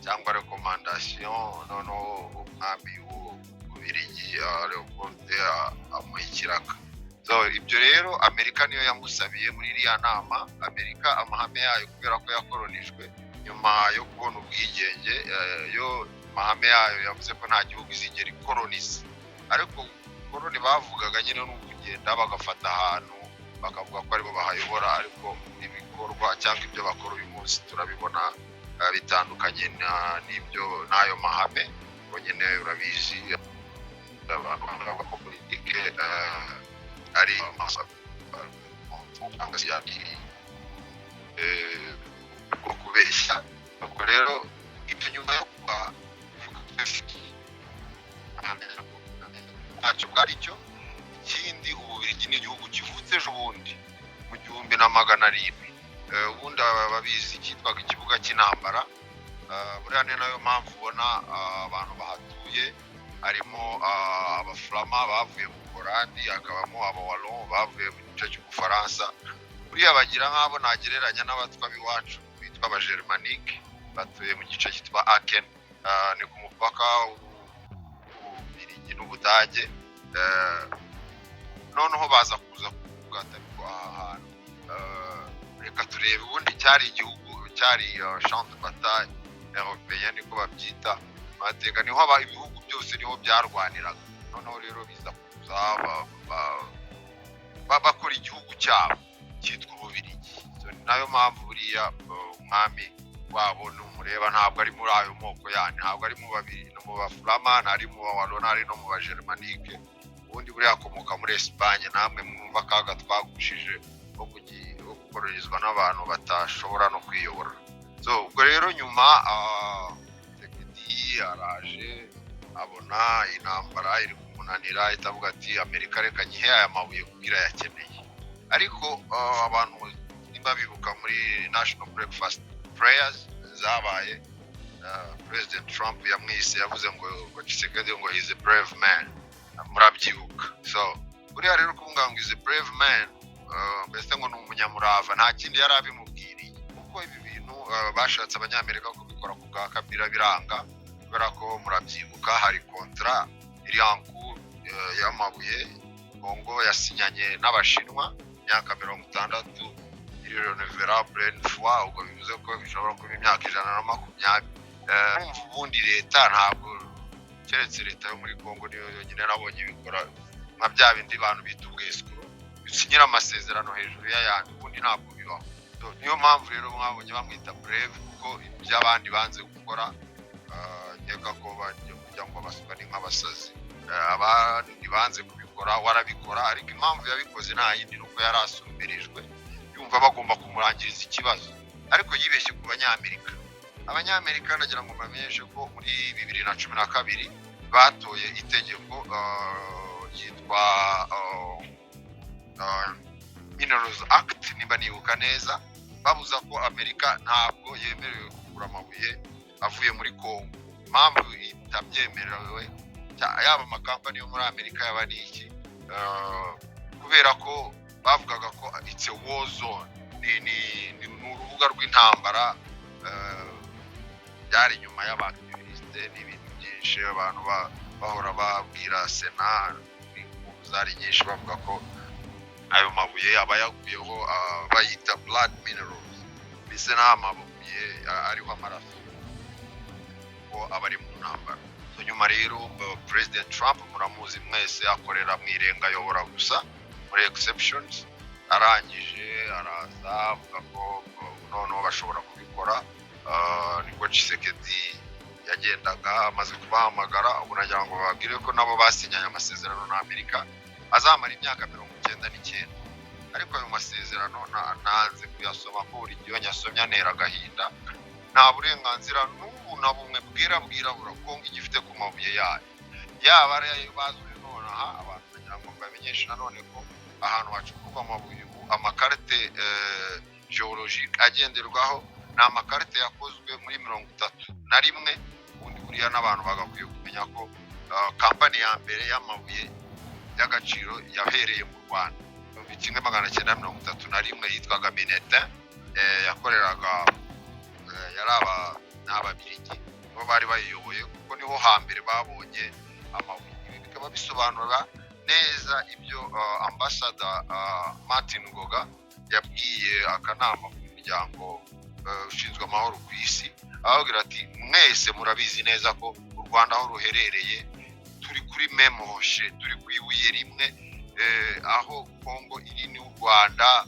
cyangwa recommandation. Noneho umwami w'Ububirigi Leopold amuha ikiraka. So ibyo rero Amerika niyo yamusabiye muri iriya nama. Amerika amahame yayo, kubera ko yakoronijwe nyuma yo kubona ubwigenge, yo amahame yayo yavuze ko nta gihugu izigera ikoroniza. Ariko koroni bavugaga nyine ni ukugenda bagafata ahantu bakavuga ko aribo bahayobora, ariko ibikorwa cyangwa ibyo bakora uyu munsi turabibona bitandukanye n'ibyo n'ayo mahame. Ubwo nyine urabizi, abantu bavuga ko politike ari cyangwa se ari bwo kubeshya. Ubwo rero ibyo nyuma yo kuba ntacyo bwari cyo. Ikindi, Ububirigi ni igihugu kivutse ejo bundi mu 1700. Ubundi babizi cyitwaga ikibuga cy'intambara. Buriya ni nayo mpamvu ubona abantu bahatuye harimo Abafurama bavuye mu Buholandi, hakabamo Abawalo bavuye mu gice cy'Ubufaransa. Buriya bagira nk'abo nagereranya n'Abatwa b'iwacu bitwa Abagermanike, batuye mu gice cyitwa Aachen, ni ku mupaka w'Ububiligi n'Ubudage. Noneho baza kuza kuvuga ati: "Ariko aha hantu, reka turebe." Ubundi cyari igihugu, cyari champ de bataille européen, niko babyita mateka, niho ibihugu byose niho byarwaniraga. Noneho rero biza kuza bakora igihugu cyabo cyitwa Ububirigi. So, ni nayo mpamvu buriya umwami Wabo numureba, ntabwo ari muri ayo moko yandi, ntabwo ari mu babiri, no mu Bafurama, ntari mu Bawalo, ntari no mu Bagermanike. Ubundi buriya akomoka muri Esipanye. Namwe mwumva akaga twagushije ko gukoroherezwa n'abantu batashobora no kwiyobora. So ubwo rero nyuma Tshisekedi araje, abona intambara iri kumunanira, ahita avuga ati: "Amerika reka nyihe aya mabuye kuko irayakeneye." Ariko abantu nimba bibuka muri National Breakfast Prayers zabaye, President Trump yamwise, yavuze ngo Tshisekedi ngo "He's a brave man." Murabyibuka. So buriya rero kuvuga ngo "is a brave man", mbese ngo ni umunyamurava, nta kindi yari abimubwiriye, kuko ibi bintu bashatse Abanyamerika kubikora ku bwa Kabila biranga, kubera ko murabyibuka hari contrat iri en cours y'amabuye Kongo yasinyanye n'Abashinwa imyaka 60, iri renouvelable une fois. Ubwo bivuze ko bishobora kuba imyaka 120. Ubundi leta ntabwo, keretse leta yo muri Kongo niyo yonyine nabonye ibikora nka bya bindi bantu bita ubwesikuro, bisinyira amasezerano hejuru y'ayandi. Ubundi ntabwo bibaho. Niyo mpamvu rero mwabonye bamwita brave, kuko ibyo abandi banze gukora, nkeka ko bagiye kujya ngo basuka ni nk'abasazi. Abandi banze kubikora, warabikora. Ariko impamvu yabikoze nta yindi, ni uko yari asumbirijwe, yumva bagomba kumurangiriza ikibazo. Ariko yibeshye ku Banyamerika. Abanyamerika, ndagira ngo mbamenyeshe ko muri 2012 batoye itegeko ryitwa Minerals Act, nimba nibuka neza, babuza ko Amerika ntabwo yemerewe kugura amabuye avuye muri Congo. Impamvu itabyemerewe, yaba amakampani yo muri Amerika, yaba n'iki, kubera ko bavugaga ko it's a war zone, ni urubuga rw'intambara. Byari nyuma y'aba activiste n'ibintu byinshi, abantu bahora babwira Sena, inkuru zari nyinshi, bavuga ko ayo mabuye aba yaguyeho, bayita blood minerals, mbese nta mabuye ariho amaraso, ko aba ari mu ntambara. So, nyuma rero President Trump muramuzi mwese, akorera mu irenga, ayobora gusa muri exceptions. Arangije araza avuga ko noneho bashobora kubikora. Nibwo Tshisekedi yagendaga amaze kubahamagara. Ubu nagira ngo bababwire ko nabo basinyanye amasezerano na Amerika azamara imyaka 99. Ariko ayo masezerano nanze kuyasoma, ko buri gihe nyasomye antera agahinda. Nta burenganzira n'ubu na bumwe bwera bwirabura Kongo igifite ku mabuye yayo, yaba ari ayo bazwi nonaha. Abantu bagira ngo mbamenyeshe nanone ko ahantu hacukurwa amabuye ubu, amakarite géologique agenderwaho ni amakarite yakozwe muri 31. Ubundi buriya n'abantu bagakwiye kumenya ko kampani ya mbere y'amabuye y'agaciro yahereye mu Rwanda 1931, yitwaga Minetin, yakoreraga yari aba ni Ababiligi nibo bari bayiyoboye, kuko niho hambere babonye amabuye. Ibi bikaba bisobanura neza ibyo ambasada Martin Ngoga yabwiye akanama k'umuryango ushinzwe amahoro ku isi, ababwira ati: "Mwese murabizi neza ko u Rwanda aho ruherereye turi kuri même rocher, turi ku ibuye rimwe, aho Kongo iri ni u Rwanda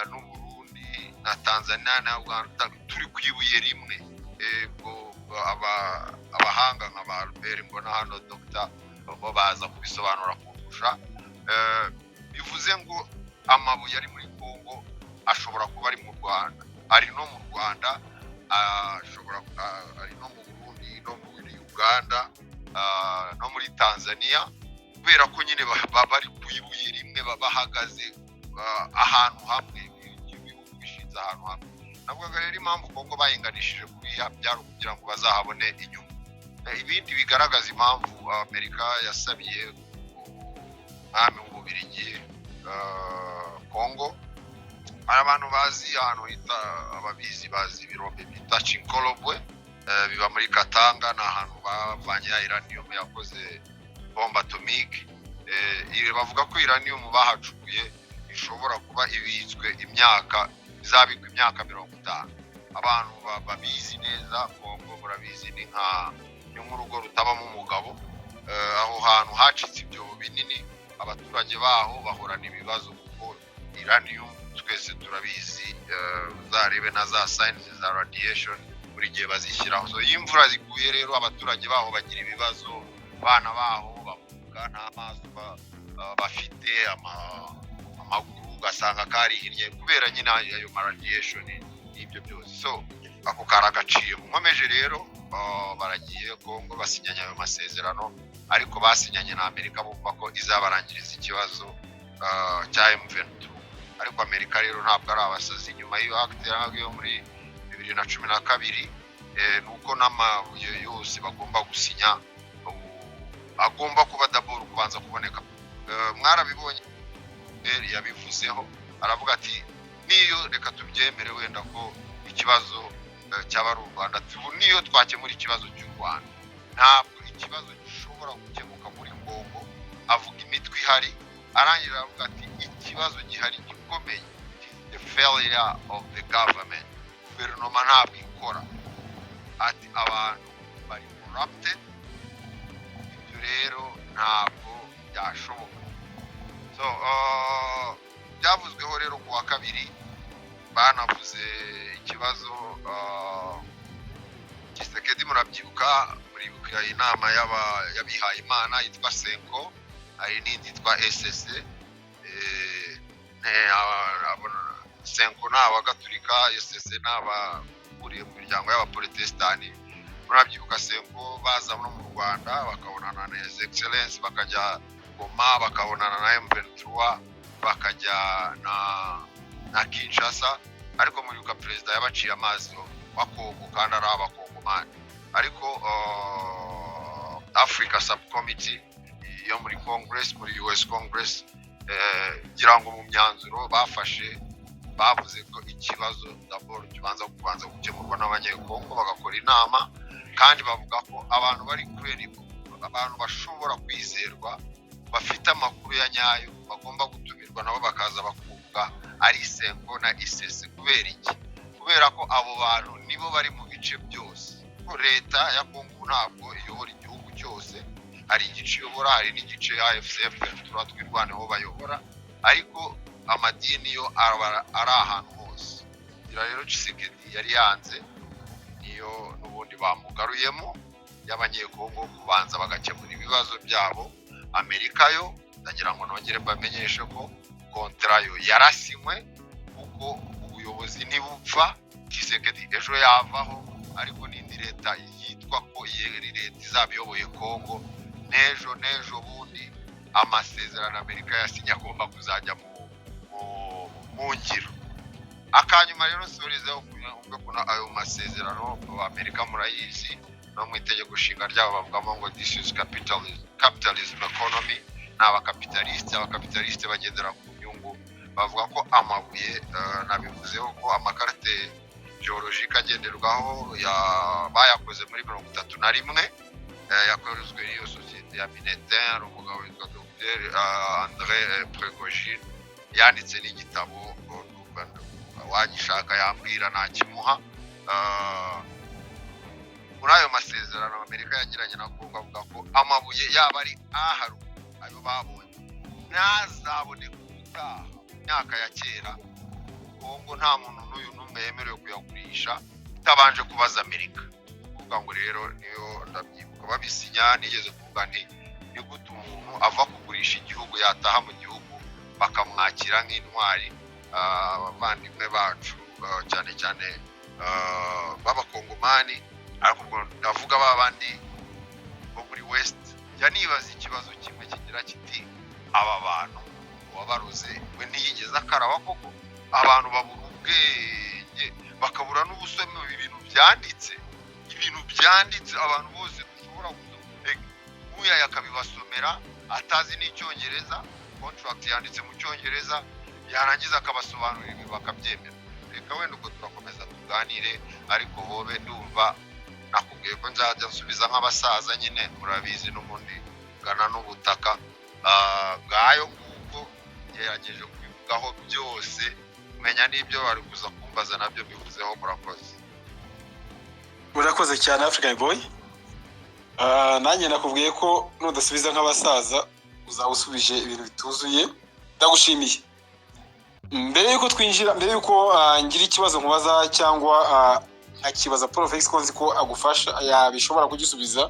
n'u Burundi na Tanzania na Uganda, turi ku ibuye rimwe." Ubwo abahanga nka ba Albert mbona hano, Dr, bo baza kubisobanura kundusha. Bivuze ngo amabuye ari muri Kongo ashobora kuba ari mu Rwanda, ari no mu Rwanda, ashobora ari no mu Burundi, no muri Uganda, no muri Tanzania, kubera ko nyine bari ku ibuye rimwe, bahagaze ahantu hamwe, ibihugu bishinze ahantu hamwe. Navugaga rero impamvu Kongo bayinganishije kuriya byari ukugira ngo bazahabone inyungu. Ibindi bigaragaza impamvu Amerika yasabiye umwami w'Ububirigi Kongo, hari abantu bazi ahantu hita, ababizi bazi ibirombe bita Shinkolobwe, biba muri Katanga, ni ahantu bavanye ya uranium yakoze bombe atomique. Bavuga ko uranium bahacukuye ishobora kuba ibitswe imyaka, izabikwa imyaka 50. Abantu babizi neza, Kongo murabizi ni nk'urugo rutabamo umugabo. Aho hantu hacitse ibyobo binini, abaturage baho bahorana ibibazo, kuko uranium twese turabizi, uzarebe na za signs za radiation. Buri gihe bazishyiraho. So iyo imvura ziguye rero, abaturage baho bagira ibibazo, abana baho bavuka nta maso bafite, amaguru ugasanga karihinnye kubera nyine ayo ma radiation n'ibyo byose. So ako kari agaciro. Nkomeje rero, baragiye Kongo, basinyanye ayo masezerano, ariko basinyanye na Amerika bumva ko izabarangiriza ikibazo cya M23. Ariko Amerika rero ntabwo ari abasazi. Nyuma y'iyo acte yo muri 2012, nuko n'amabuye yose bagomba gusinya agomba kuba d'abord kubanza kuboneka. Mwarabibonye, yabivuzeho, aravuga ati: "Niyo reka tubyemere wenda ko ikibazo cyaba ari u Rwanda, niyo twakemura ikibazo cy'u Rwanda, ntabwo ikibazo gishobora gukemuka muri Kongo." Avuga imitwe ihari, arangira aravuga ati: "Ikibazo gihari gikomeye, the failure of the government, guverinoma ntabwo ikora." Ati: "Abantu bari corrupted, ibyo rero ntabwo byashoboka." So byavuzweho rero ku wa kabiri, banavuze ikibazo Tshisekedi. Murabyibuka, muribuka inama y'abihaye Imana yitwa CENCO, hari n'indi yitwa ECC. CENCO ni abagatulika, ECC ni abahuriye mu miryango y'abaporotesitanti. Murabyibuka CENCO baza no mu Rwanda, bakabonana na His Excellence, bakajya Goma, bakabonana na M23, bakajya na Kinshasa. Ariko muribuka perezida yabaciye amazi wa Kongo kandi ari abakongomani. Ariko Africa Subcommittee yo muri Congress, muri US Congress, ngira ngo mu myanzuro bafashe bavuze ko ikibazo d'abord kibanza kubanza gukemurwa n'Abanyekongo, bagakora inama, kandi bavuga ko abantu bari credible, abantu bashobora kwizerwa, bafite amakuru ya nyayo, bagomba gutumirwa nabo bakaza bakumva, ari CENCO na ECC. Kubera iki? Kubera ko abo bantu nibo bari mu bice byose, ko leta ya Kongo ntabwo iyobora igihugu cyose. Hari igice iyobora, hari n'igice AFC M23, Twirwaneho bayobora, ariko amadini yo aba ari ahantu hose. Ngira rero Tshisekedi yari yanze, niyo n'ubundi bamugaruyemo y'Abanyekongo kubanza bagakemura ibibazo byabo. Amerika yo, ndagira ngo nongere mbamenyeshe ko contrat yo yarasinywe, kuko ubuyobozi ntibupfa. Tshisekedi ejo yavaho, ariko n'indi leta yitwa ko iyi leta izaba iyoboye Kongo n'ejo n'ejo bundi, amasezerano Amerika yasinye agomba kuzajya mu ngiro. Akanyuma rero nsurizeho ukuntu ayo masezerano Amerika murayizi, no mu itegeko nshinga ryabo bavugamo ngo "This is capitalism economy", ni abakapitalisite. Abakapitalisite bagendera ku nyungu. Bavuga ko amabuye, nabivuzeho ko ama carte géologique agenderwaho bayakoze muri 31, yakozwe n'iyo sosiyete ya Minetel, umugabo witwa Dr André Prigogine, yanditse n'igitabo, wagishaka yambwira nakimuha. Muri ayo masezerano Amerika yagiranye na Kongo, avuga ko amabuye yaba ari ahari, ayo babonye ntazaboneka ubutaha mu myaka ya kera, Kongo nta muntu n'uyu n'umwe yemerewe kuyagurisha utabanje kubaza Amerika. Kuvuga ngo rero niyo ndabyibuka babisinya, nigeze kuvuga nti: "Ni gute umuntu ava kugurisha igihugu yataha mu gihugu bakamwakira nk'intwari?" Abavandimwe bacu, cyane cyane b'Abakongomani, ariko ubwo ndavuga ba bandi bo muri West, jya nibaza ikibazo kimwe kigira kiti: "Aba bantu wabaruze we ntiyigeze akaraba koko?" Abantu babura ubwenge, bakabura n'ubusome. Ibintu byanditse, ibintu byanditse abantu bose dushobora gusoma, nk'uyu akabibasomera atazi n'icyongereza, contract yanditse mu Cyongereza, yarangiza akabasobanurira ibi bakabyemera. Reka wenda ubwo turakomeza tuganire, ariko hobe ndumva nakubwiye ko nzajya nsubiza nk'abasaza nyine, murabizi n'ubundi ngana n'ubutaka. Ngayo nguko, ngerageje kubivugaho byose, kumenya n'ibyo bari kuza kumbaza nabyo bivuzeho. Murakoze. Urakoze cyane, African Boy. Nanjye nakubwiye ko nudasubiza nk'abasaza uzaba usubije ibintu bituzuye. Ndagushimiye. Mbere yuko twinjira, mbere yuko ngira ikibazo nkubaza cyangwa Nkakibaza Paul Felix ko nzi ko agufasha, yabishobora kugisubiza.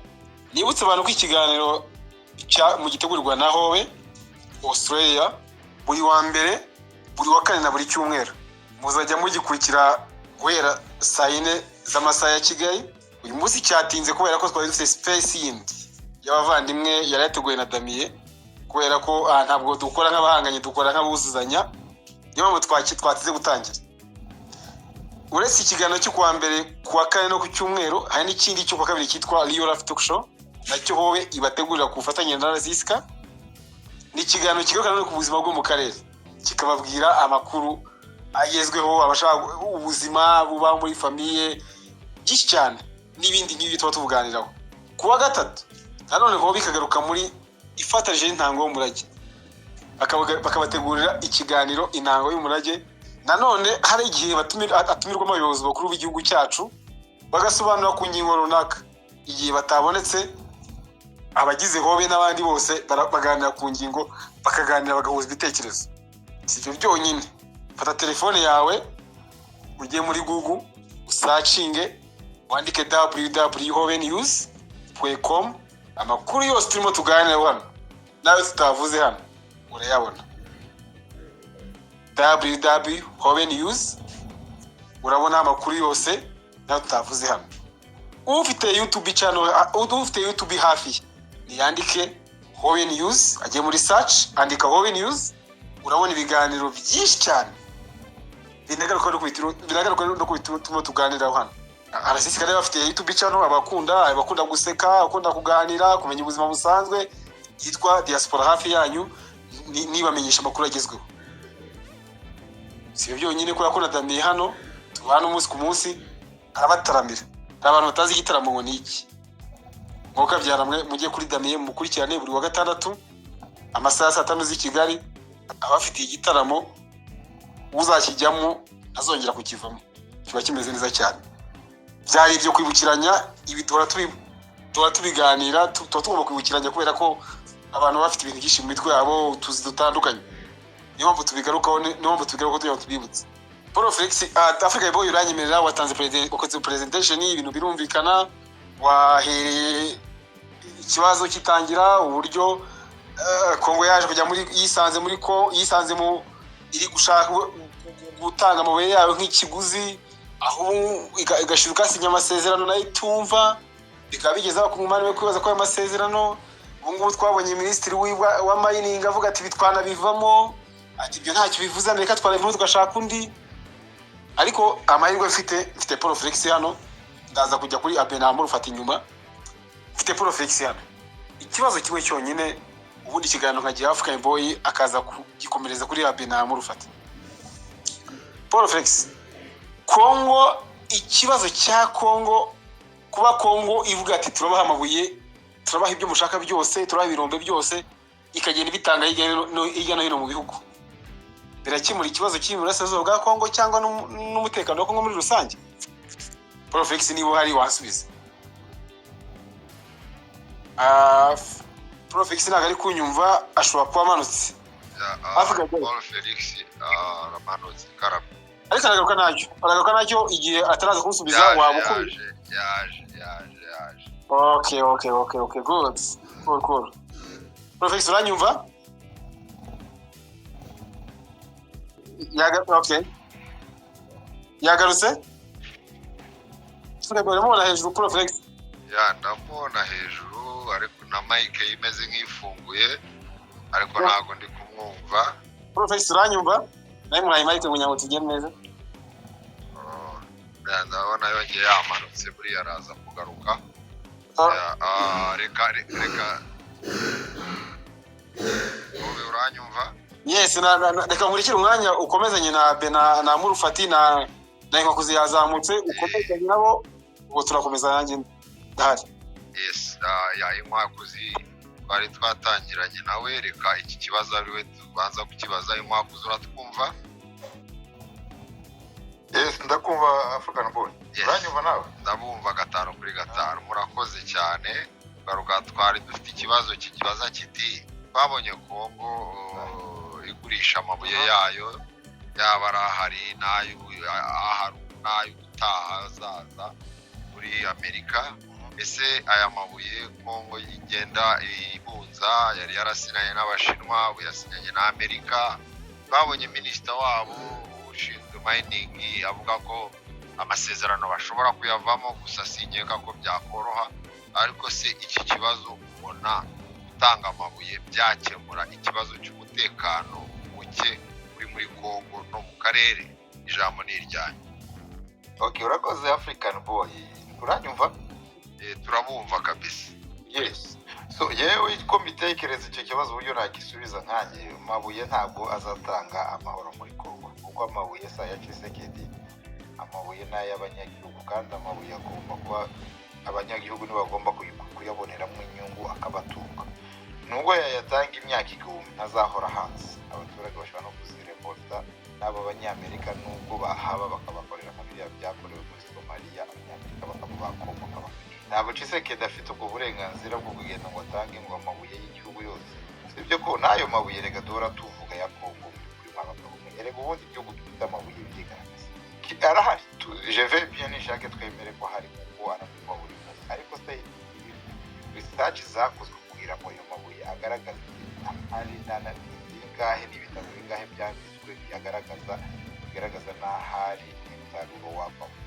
Nibutse abantu ko ikiganiro mu gitegurirwa na Hobe Australia buri wa mbere, buri wa kane na buri cyumweru. Muzajya mugikurikira guhera saa 4 z'amasaha ya Kigali. Uyu munsi cyatinze kubera ko twari dufite space yindi y'abavandimwe yari yateguwe na Damiye, kubera ko ntabwo dukora nk'abahanganye, dukora nk'abuzuzanya. Niyo mpamvu twatize gutangira. Uretse ikiganiro cyo kuwa mbere, kuwa kane no ku cyumweru, hari n'ikindi cyo kuwa kabiri cyitwa Real Life Talk Show, nacyo Hobe ibategurira ku bufatanye na Razisika. Ni ikiganiro kigaruka nanone ku buzima bwo mu karere, kikababwira amakuru agezweho, abashaka ubuzima buba muri famille, byinshi cyane n'ibindi nk'ibi tuba tubuganiraho. Ku wa gatatu nanone Hobe ikagaruka muri ifatanyije n'Intango y'Umurage, bakabategurira ikiganiro Intango y'Umurage. Nanone hari igihe atumirwamo abayobozi bakuru b'igihugu cyacu, bagasobanura ku ngingo runaka. Igihe batabonetse, abagize Hobe n'abandi bose baganira ku ngingo, bakaganira, bagahuza ibitekerezo. Si ibyo byonyine, fata telefone yawe ujye muri Google, usearchinge, wandike www.hobenews.com. Amakuru yose turimo tuganiraho hano nawe tutavuze hano urayabona. www Hobe News, urabona amakuru yose nawe tutavuze hano. Ufite YouTube channel, ufite YouTube hafi ye, niyandike Hobe News, ajye muri search, andika Hobe News, urabona ibiganiro byinshi cyane binagaruka no ku bintu turimo tuganiraho hano. Arasisi bafite YouTube channel, abakunda guseka, abakunda kuganira, kumenya ubuzima busanzwe, yitwa Diaspora Hafi Yanyu, nibamenyesha amakuru agezweho. Si ibyo byonyine, kubera ko na Damiye hano tubana umunsi ku munsi, arabataramira. Hari abantu batazi igitaramo ngo ni iki. Mwuka mwe mujye kuri Damiye mukurikirane buri wa gatandatu amasaha ya saa 5 z'i Kigali, abafitiye igitaramo, uzakijyamo ntazongera kukivamo, kiba kimeze neza cyane. Byari ibyo kwibukiranya ibi, duhora tubiganira, tuba tugomba kwibukiranya kubera ko abantu baba bafite ibintu byinshi mu mitwe yabo, utuzi dutandukanye. Niyo mpamvu tubigarukaho, niyo mpamvu tubigarukaho kugira ngo tubibutse. Paul Felix, Africa Boy, uranyemerera, watanze wakoze presentation, ibintu birumvikana, wahereye ikibazo kitangira, uburyo Kongo yaje kujya muri, yisanze muri ko yisanze mu iri gushaka gutanga amabuye yayo nk'ikiguzi, aho igashyira igasinya amasezerano nayo itumva, bikaba bigeze aho ku mwanya wo kwibaza ko ayo masezerano. Ubu ngubu twabonye minisitiri wa mining avuga ati bitwanabivamo, ati ibyo ntacyo bivuze, Amerika twanabivamo tugashaka undi. Ariko amahirwe mfite Paul Felix hano, ndaza kujya kuri Abenamur ufata inyuma. Mfite Paul Felix hano, ikibazo kimwe cyonyine, ubundi ikiganiro nkagira African Boy akaza kugikomereza kuri Abenamur ufata. Paul Felix, Kongo, ikibazo cya Kongo, kuba Kongo ivuga ati turabaha amabuye, turabaha ibyo mushaka byose, turabaha ibirombe byose, ikagenda ibitanga hirya no hino mu bihugu, birakemura ikibazo kiri mu burasirazuba bwa Kongo cyangwa n'umutekano wa Kongo muri rusange? Paul Felix, niba uhari wasubiza. Paul Felix ntabwo ari kunyumva, ashobora kuba amanutse. Africa Boy. Paul Felix aramanutse karame. Ariko aragaruka ntacyo, aragaruka ntacyo. Igihe ataraza kunsubiza, Yaje. waba ukuri. Yaje, yaje, yaje, yaje. Okay, good, cool, cool. Paul Felix, uranyumva? Okay, yagarutse. Uramubona hejuru, Paul Felix? Ya, ndamubona hejuru, ariko na mic ye imeze nk'ifunguye, ariko ntabwo ndi kumwumva. Paul Felix, uranyumva? Nawe muhaye mic kugira ngo tugende neza. Oh, ya, ndabona yongeye yamanutse, buriya araza kugaruka. Ya, reka wowe uranyumva? Yes, reka nkurikire umwanya ukomezanye na Bena na Murufati na Inkokuzi yazamutse, ukomezanye nabo, ubwo turakomeza, nanjye ndahari. Yes, ya, Inkwakuzi twari twatangiranye nawe, reka iki kibazo ari we tubanza kukibaza. Inkwakuzi, uratwumva? Yes, ndakumva, African Boy. Yes. Uranyumva nawe? Ndabumva gatanu kuri gatanu, murakoze cyane. Garuka, twari dufite ikibazo kikibaza kiti twabonye Kongo igurisha amabuye yayo, yaba ari ahari n'ay'ubutare. utaha azaza muri Amerika. Ese aya mabuye Kongo igenda ibunza, yari yarasinyanye n'Abashinwa, ubu yasinyanye na Amerika. Babonye minisita wabo ushinzwe mining avuga ko amasezerano bashobora kuyavamo, gusa sinkeka ko byakoroha. Ariko se iki kibazo, ubona gutanga amabuye byakemura ikibazo cy'umutekano muke uri muri Kongo no mu karere? Ijambo ni iryanyu. Okay, urakoze, African Boy. Uranyumva? Turabumva kabisa. Yes. So yewe, uko mbitekereza, icyo kibazo uburyo nagisubiza nkanjye, amabuye ntabwo azatanga amahoro muri Kongo, kuko amabuye si aya Tshisekedi, amabuye ni ay'abanyagihugu, kandi amabuye agomba kuba, abanyagihugu nibo bagomba kuyaboneramo inyungu akabatunga. Nubwo yayatanga imyaka 1000, ntazahora hanze. Abaturage bashobora no kuzirevolta n'abo banyamerika, nubwo bahaba bakabakorera nka biriya byakorewe muri Somaliya, Abanyamerika bakaba bakomoka bakwica. Ntabwo Tshisekedi afite ubwo burenganzira bwo kugenda ngo atange ngo amabuye y'igihugu yose. Sibyo ko n'ayo mabuye rega duhora tuvuga ya Kongo, muri mwabagabo mwe, erega ubundi igihugu dufite amabuye birigaragaza. Arahari. Je vais bien, nishake twemere ko hari, kuko aravugwa buri munsi. Ariko se research zakozwe kugira ngo ayo mabuye agaragaze ahari na bingahe, n'ibitabo bingahe byanditswe bigaragaza n'ahari umusaruro wavamo?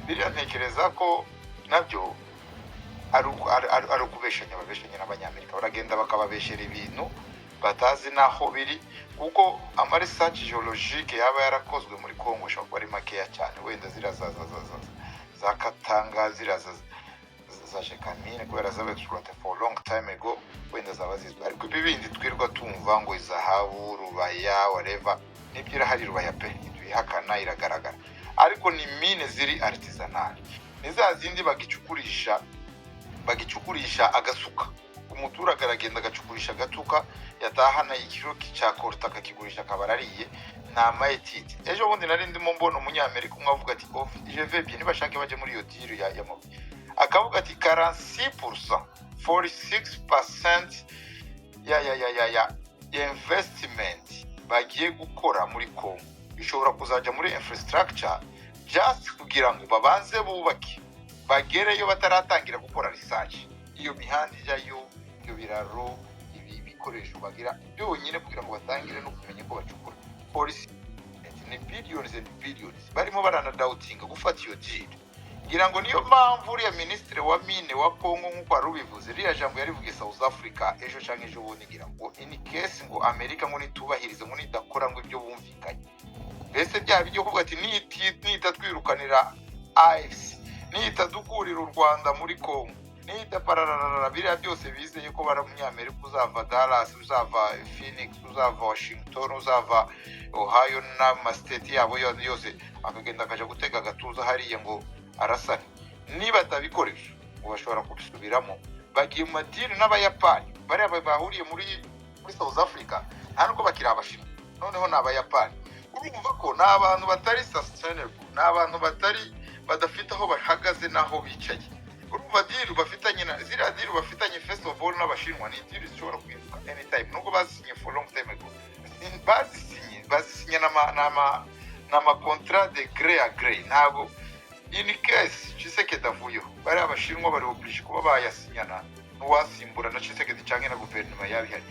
Biriya ntekereza ko nabyo ari ukubeshanya, babeshanya n'Abanyamerika, baragenda bakababeshera ibintu batazi n'aho biri, kuko ama research géologique yaba yarakozwe muri Congo ashobora kuba ari makeya cyane. Wenda ziriya za Katanga, ziriya za Gécamines, kubera zaba exploité for long time ago, wenda zaba zizwi. Ariko ibi bindi twirwa tumva ngo izahabu, Rubaya, whatever, nibyo, irahari Rubaya pe, ntituyihakana, iragaragara, ariko ni mine ziri artisanal, ni za zindi bagicukurisha agasuka. Umuturage aragenda agacukurisha agatuka, yatahana ikiro cya coltan akakigurisha, akaba arariye, nta ma études. Ejo bundi nari ndimo mbona Umunyamerika umwe avuga ati "Je vais bien, nibashake bajye muri iyo deal ya mabuye." Akavuga ati 46%, 46% ya investment bagiye gukora muri Congo ishobora kuzajya muri infrastructure, just kugira ngo babanze bubake, bagereyo bataratangira gukora research. Iyo mihanda ijyayo, ibyo biraro, ibi bikoresho bagira byonyine kugira ngo batangire no kumenya ko bacukura, polisi ni billions and billions. Barimo baranadawutinga gufata iyo deal. Ngira ngo niyo mpamvu uriya minisitiri wa mine wa Congo, nk'uko wari ubivuze, ririya jambo yarivugiye South Africa ejo cyangwa ejo bundi, ngira ngo in case ngo Amerika ngo nitubahirize, ngo nidakora ngo ibyo bumvikanye, mbese byaba ibyo kuvuga ati nita twirukanira AFC, nita dukurira u Rwanda muri Congo, nita parararara, biriya byose bizeye ko bari Umunyamerika uzava Dallas, uzava Phoenix, uzava Washington, uzava Ohio n'ama state yabo yose, akagenda akaja gutega agatuza hariya ngo arasane. Niba atabikoresha ngo bashobora kubisubiramo. Bagiye mu ma deal n'Abayapani, bariya bahuriye muri South Africa, nta nubwo bakiri Abashinwa, noneho ni Abayapani. Urumva ko ni abantu batari sustainable, ni abantu batari, badafite aho bahagaze n'aho bicaye. Urumva deal bafitanye na ziriya deal bafitanye first of all n'Abashinwa, ni deal zishobora guhinduka anytime, nubwo bazisinye for long time ago. Bazisinye n'ama contrat de gré à gré. Ntabwo, in case Tshisekedi avuyeho, bariya Abashinwa bari obligé kuba bayasinyana n'uwasimbura na Tshisekedi cyangwa na guverinoma yaba ihari,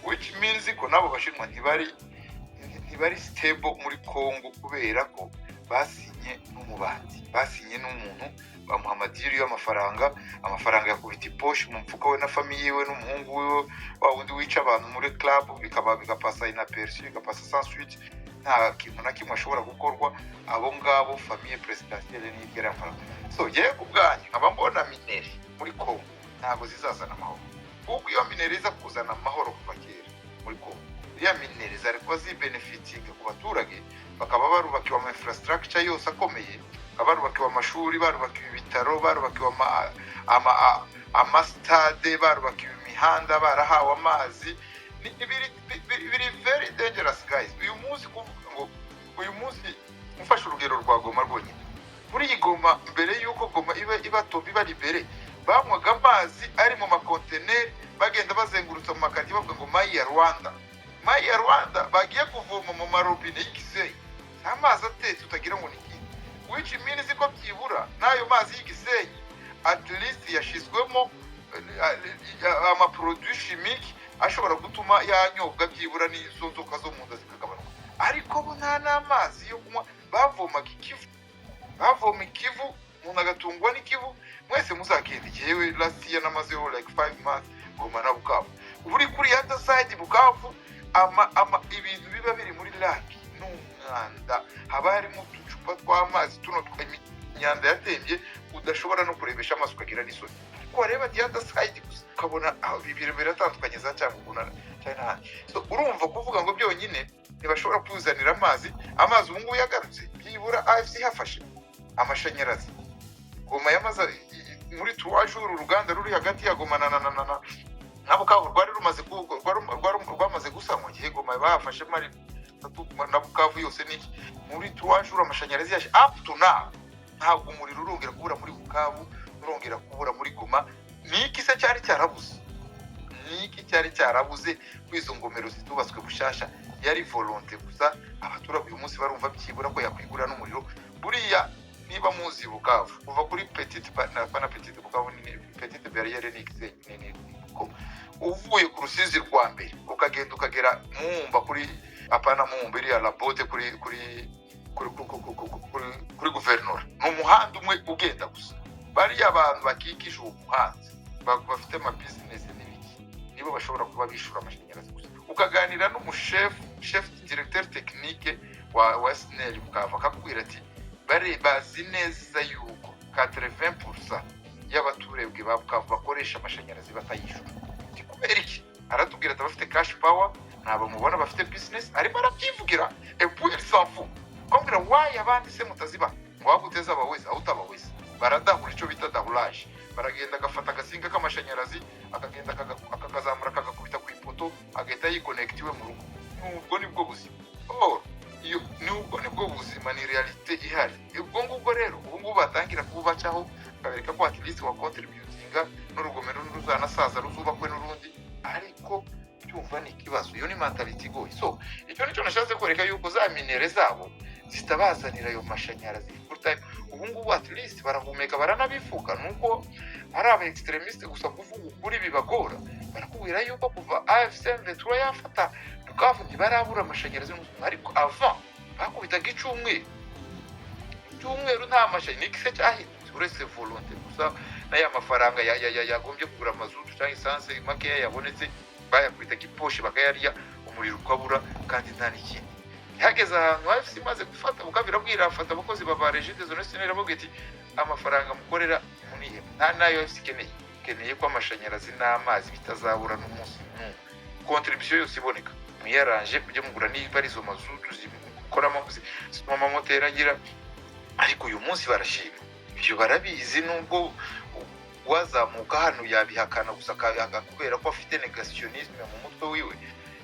which means ko n'abo Bashinwa ntibari stable muri Congo, kubera ko basinye n'umubandi, basinye n'umuntu, bamuha ama deal y'amafaranga, amafaranga yakubita iposhi mu mufuka we na famille yiwe n'umuhungu wiwe wa wundi wica abantu muri club, bikaba bigapasa inaperçu, bigapasa sans suite, nta kintu na kimwe ashobora gukorwa. Abo ngabo famille présidentielle n'iryo amafaranga. So yewe, ku bwanyu nkaba mbona minerais muri Congo ntabwo zizazana amahoro, kuko iyo minerais iza kuzana amahoro kuva kera muri Congo, iriya minerais zari kuba zibenefitinga ku baturage, bakaba barubakiwe ama infrastructure yose akomeye, bakaba barubakiwe amashuri, barubakiwe ibitaro, barubakiwe amasitade, barubakiwe imihanda, barahawe amazi. Biri very dangerous, guys. Uyu munsi kuvuga ngo, uyu munsi mufashe urugero rwa Goma rwonyine, muri iyi Goma, mbere y'uko Goma iba top, iba libérée, banywaga amazi ari mu makonteneri, bagenda bazengurutsa mu makaritsiye bavuga ngo "Mayi ya Rwanda, mayi ya Rwanda", bagiye kuvoma mu marobine y'igisenyi, amazi atetse utagira ngo ni ikindi. Which means ko byibura n'ayo mazi y'igisenyi at least yashizwemo amaproduits chimiques ashobora gutuma yanyobwa, byibura n'izo nzoka zo mu nda zikagabanuka. Ariko bo nta n'amazi yo kunywa, bavomaga ikivu, bavoma ikivu, umuntu agatungwa n'ikivu. Mwese muzagenda, yewe last year namazeho like 5 months Goma na Bukavu. Ubu uri kuri other side Bukavu, ama ibintu biba biri muri lac ni umwanda, haba harimo uducupa tw'amazi tuno imyanda yatembye udashobora no kurebesha amaso ukagira n'isoni. Ariko wareba the other side gusa ukabona aho ibintu biratandukanye, za Cyangugu na cyane n'ahandi. So urumva kuvuga ngo byonyine ntibashobora kuzanira amazi, amazi ubu ngubu yagarutse byibura AFC ihafashe amashanyarazi. Goma yamaze muri 3 jours, uruganda ruri hagati ya Goma na Bukavu rwari rumaze rwamaze gusanwa. Igihe Goma bahafashe mari na Bukavu yose niki, muri 3 jours amashanyarazi yaje. Up to now ntabwo umuriro urongera kubura muri Bukavu, urongera kubura muri Goma. Ni iki se cyari cyarabuze? Ni iki cyari cyarabuze ko izo ngomero zitubatswe bushasha? Yari volonté gusa. Abaturage uyu munsi barumva byibura ko yakwigurira n'umuriro. Buriya niba muzi Bukavu, kuva kuri petite na petite Bukavu ni petite barrière, ni Gisenyi, ni Goma. Uvuye ku Rusizi rwa mbere ukagenda ukagera Mumba, kuri apana Mumba, iriya Labote, kuri guverinora, ni umuhanda umwe ugenda gusa. Bariya abantu bakikije uwo muhanda bafite amabizinesi n'ibiki, nibo bashobora kuba bishura amashanyarazi gusa. Ukaganira n'umushefu, chef directeur technique wa SNEL Bukavu, akakubwira ati bari bazi neza yuko 80% y'abaturage ba Bukavu bakoresha amashanyarazi batayishyura. Ati kubera iki? Aratubwira ati abafite cash power ntabwo mubona bafite business. Arimo arabyivugira, et puis il s'en fout. Ukambwira wayi abandi se mutaziba ngo waba uteze aba wese aho utaba wese baradahura, icyo bita dahurage. Baragenda agafata agasinga k'amashanyarazi, akagenda akakazamura, akagakubita ku ipoto, agahita yikonekita iwe mu rugo. Nubwo nibwo buzima. Or iyo nubwo nibwo buzima, ni réalité ihari. Ubwo ngubwo rero ubu ngubu batangira kububacaho, bakabereka ko at least wa contributinga n'urugomero ruzanasaza ruzubakwe n'urundi, ariko byumva ni ikibazo. Iyo ni mentalité igoye. So icyo nicyo nashatse kwereka, yuko za minerais zabo zitabazanira ayo mashanyarazi full time. Ubu ngubu at least barahumeka, baranabivuga, nuko ari aba extrémistes gusa kuvuga ukuri bibagora. Barakubwira yuko kuva AFC M23 yafata Bukavu ntibarabura amashanyarazi n'umwe, ariko avant bakubitaga icyumweru, icyumweru nta mashanyarazi. Niki se cyahindutse uretse volonté gusa n'aya mafaranga yagombye kugura mazutu cyangwa essence makeya yabonetse bayakubitaga iposhe bakayarya, umuriro ukabura kandi nta n'ikindi. Hageze ahantu AFC imaze gufata Bukavu, irabwira, afata abakozi ba Regideso na SNEL, irababwira iti amafaranga mukorera munihema, nta nayo AFC ikeneye, ikeneye ko amashanyarazi n'amazi bitazabura n'umunsi n'umwe. Contribution yose iboneka mwiyaranje mujye mugura niba ari izo mazutu zikoramo zituma amamoteri agira. Ariko uyu munsi barashima, ibyo barabizi, nubwo wazamuka hano yabihakana gusa, akabihaka kubera ko afite négationnisme mu mutwe wiwe.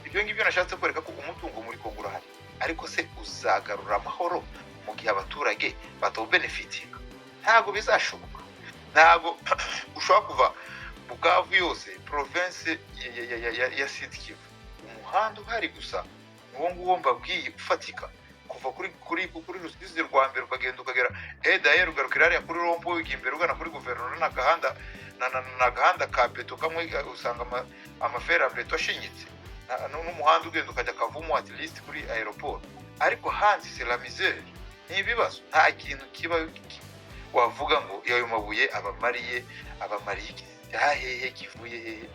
Ibyo ngibyo nashatse kwereka ko umutungo muri Kongo urahari, ariko se uzagarura amahoro mu gihe abaturage batawubenefitinga? Ntabwo bizashoboka. Ntabwo ushobora kuva Bukavu yose, province ya Sud Kivu, umuhanda uhari gusa uwo nguwo mbabwiye ufatika, kuva kuri Rusizi rwa mbere ukagenda ukagera edayer, ugarukira hariya kuri rond-point, ugiye imbere ugana kuri guverinoma, ni agahanda ka beto kamwe, usanga amafera beto ashinyitse, n'umuhanda ugenda ukajya Kavumu, at least kuri aéroport. Ariko hanze c'est la misère, ni ibibazo, nta kintu kiba wavuga ngo ayo mabuye abamariye iki, hehe, kivuye hehe?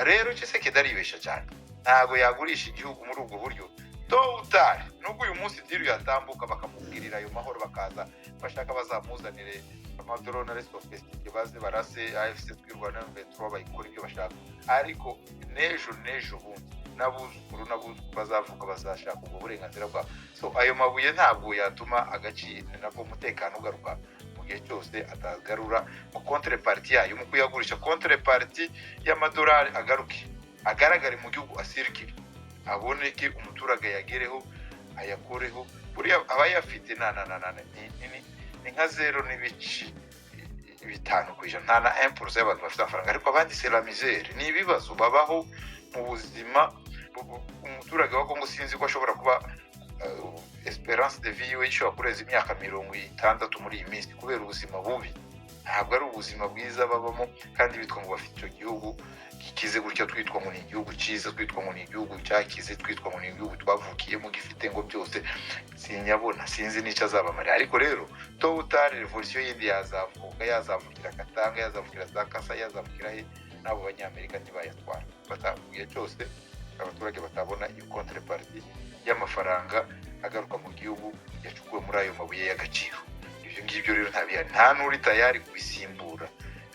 Rero Tshisekedi aribesha cyane, ntabwo yagurisha igihugu muri ubwo buryo. Tôt ou tard, nubwo uyu munsi deal yatambuka bakamubwirira ayo mahoro, bakaza bashaka bazamuzanire amadrone ari sophistiqué, baze barase AFC Twirwaneho M23, bayikora ibyo bashaka, ariko n'ejo n'ejo bundi n'abuzukuru n'abuzukuru bazavuka bazashaka ubwo burenganzira bwabo. So ayo mabuye ntabwo yatuma agaciro nabwo umutekano ugaruka mu gihe cyose atagarura mu contrepartie yayo, mu kuyagurisha, contrepartie y'amadolari agaruke, agaragare mu gihugu, asirikire, aboneke, umuturage ayagereho, ayakureho. Buriya abayafite na na na na ni nka 0.5%, nta na 1% y'abantu bafite amafaranga, ariko abandi c'est la misère, ni ibibazo, babaho mu buzima. Umuturage wa Kongo sinzi ko ashobora kuba Espérance de vie yiwe ishobora kurenza imyaka 60 muri iyi minsi kubera ubuzima bubi. Ntabwo ari ubuzima bwiza babamo, kandi bitwa ngo bafite icyo gihugu gikize gutya, twitwa ngo ni igihugu cyiza, twitwa ngo ni igihugu cyakize, twitwa ngo ni igihugu twavukiyemo gifite ngo byose. Sinyabona, sinzi n'icyo azabamarira. Ariko rero tôt ou tard révolution yindi yazavuka, yazavukira Katanga, yazavukira za Kasa, yazavukira he, n'abo Banyamerika ntibayatwara batavuye cyose, abaturage batabona iyo contrepartie y'amafaranga agaruka mu gihugu yacukuwe muri ayo mabuye y'agaciro. Ibyo ngibyo rero ntabihari, nta n'uri tayari kubisimbura.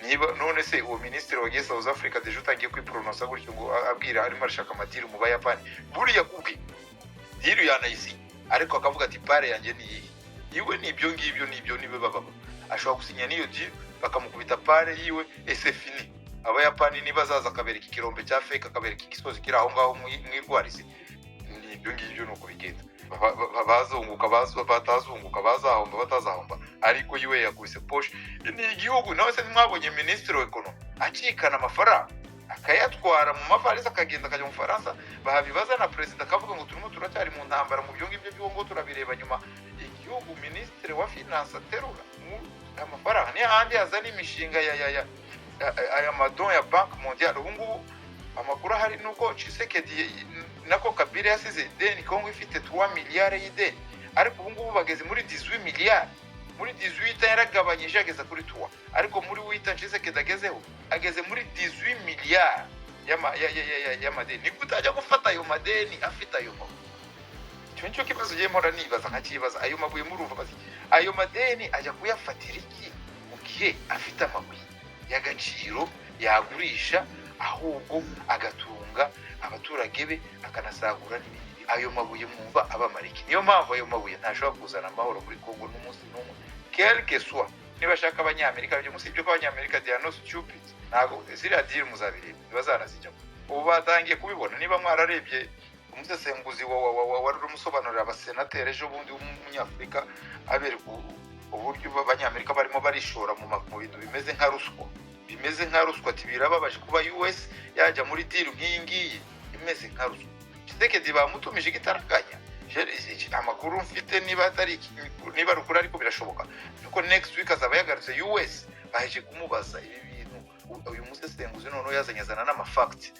Niba none se uwo minisitiri wagiye South Africa déjà utangiye kwiporononsa gutyo ngo abwira arimo arashaka ama deal mu Bayapani, buriya kubwe deal yanayisinya, ariko akavuga ati: "Part yanjye ni iyihe?" Iwe ni ibyo ngibyo, nibyo nibe bababa ashobora gusinya n'iyo deal, bakamukubita part yiwe, c'est fini. Abayapani niba azaza akabereka ikirombe cya fake, akabereka igisozi kiri aho ngaho mu irwarizi, ni ibyo ngibyo, ni uko bigenda. Bazunguka, batazunguka, bazahomba, batazahomba, ariko yiwe yakubise poche. Ni igihugu nawe se ntimwabonye minisitiri wa économie acikana amafaranga, akayatwara mu mavarisi, akagenda akajya mu Bufaransa, babibaza na perezida akavuga ngo turimo turacyari mu ntambara, mu byo ngibyo by'uwo ngo turabireba nyuma. Igihugu minisitiri wa finance aterura amafaranga, ni hahandi yazana imishinga ya aya ma dons ya Banque mondiale. Ubu ngubu amakuru ahari ni uko Tshisekedi, nako Kabila, yasize ideni Kongo ifite 3 miliyari y'ideni, ariko ubu ngubu bageze muri 18 miliyari. Muri 18 yaragabanyije ageza kuri 3, ariko muri huit Tshisekedi agezeho ageze muri 18 miliyari y'amadeni. Ni gute ajya gufata ayo madeni afite ayo mabuye? Icyo nicyo kibazo ugiye mpora nibaza, nkakibaza. Ayo mabuye murumva bazi, ayo madeni ajya kuyafatira iki mu gihe afite amabuye y'agaciro yagurisha, ahubwo agatunga abaturage be, akanasagura n'ibindi? Ayo mabuye mwumva abamara iki? Niyo mpamvu ayo mabuye ntashobora kuzana amahoro muri Kongo n'umunsi n'umwe, quelque soit niba ashaka Abanyamerika byo. Musibye ko Abanyamerika, they are not stupid. Ntabwo ziriya deal muzabireba, ntibazanazijyamo. Ubu batangiye kubibona. Niba mwararebye umusesenguzi wari urimo usobanurira abasenateri ejo bundi w'Umunyafurika, abereka uburyo Abanyamerika barimo barishora mu bintu bimeze nka ruswa, bimeze nka ruswa, ati birababaje kuba US yajya muri deal nk'iyi ngiyi imeze nka ruswa. Tshisekedi bamutumije igitaraganya. Amakuru mfite, niba atari niba ari ukuri, ariko birashoboka, nuko next week azaba yagarutse US, baheje kumubaza ibi bintu. Uyu musesenguzi noneho yazanye, azana n'ama facts,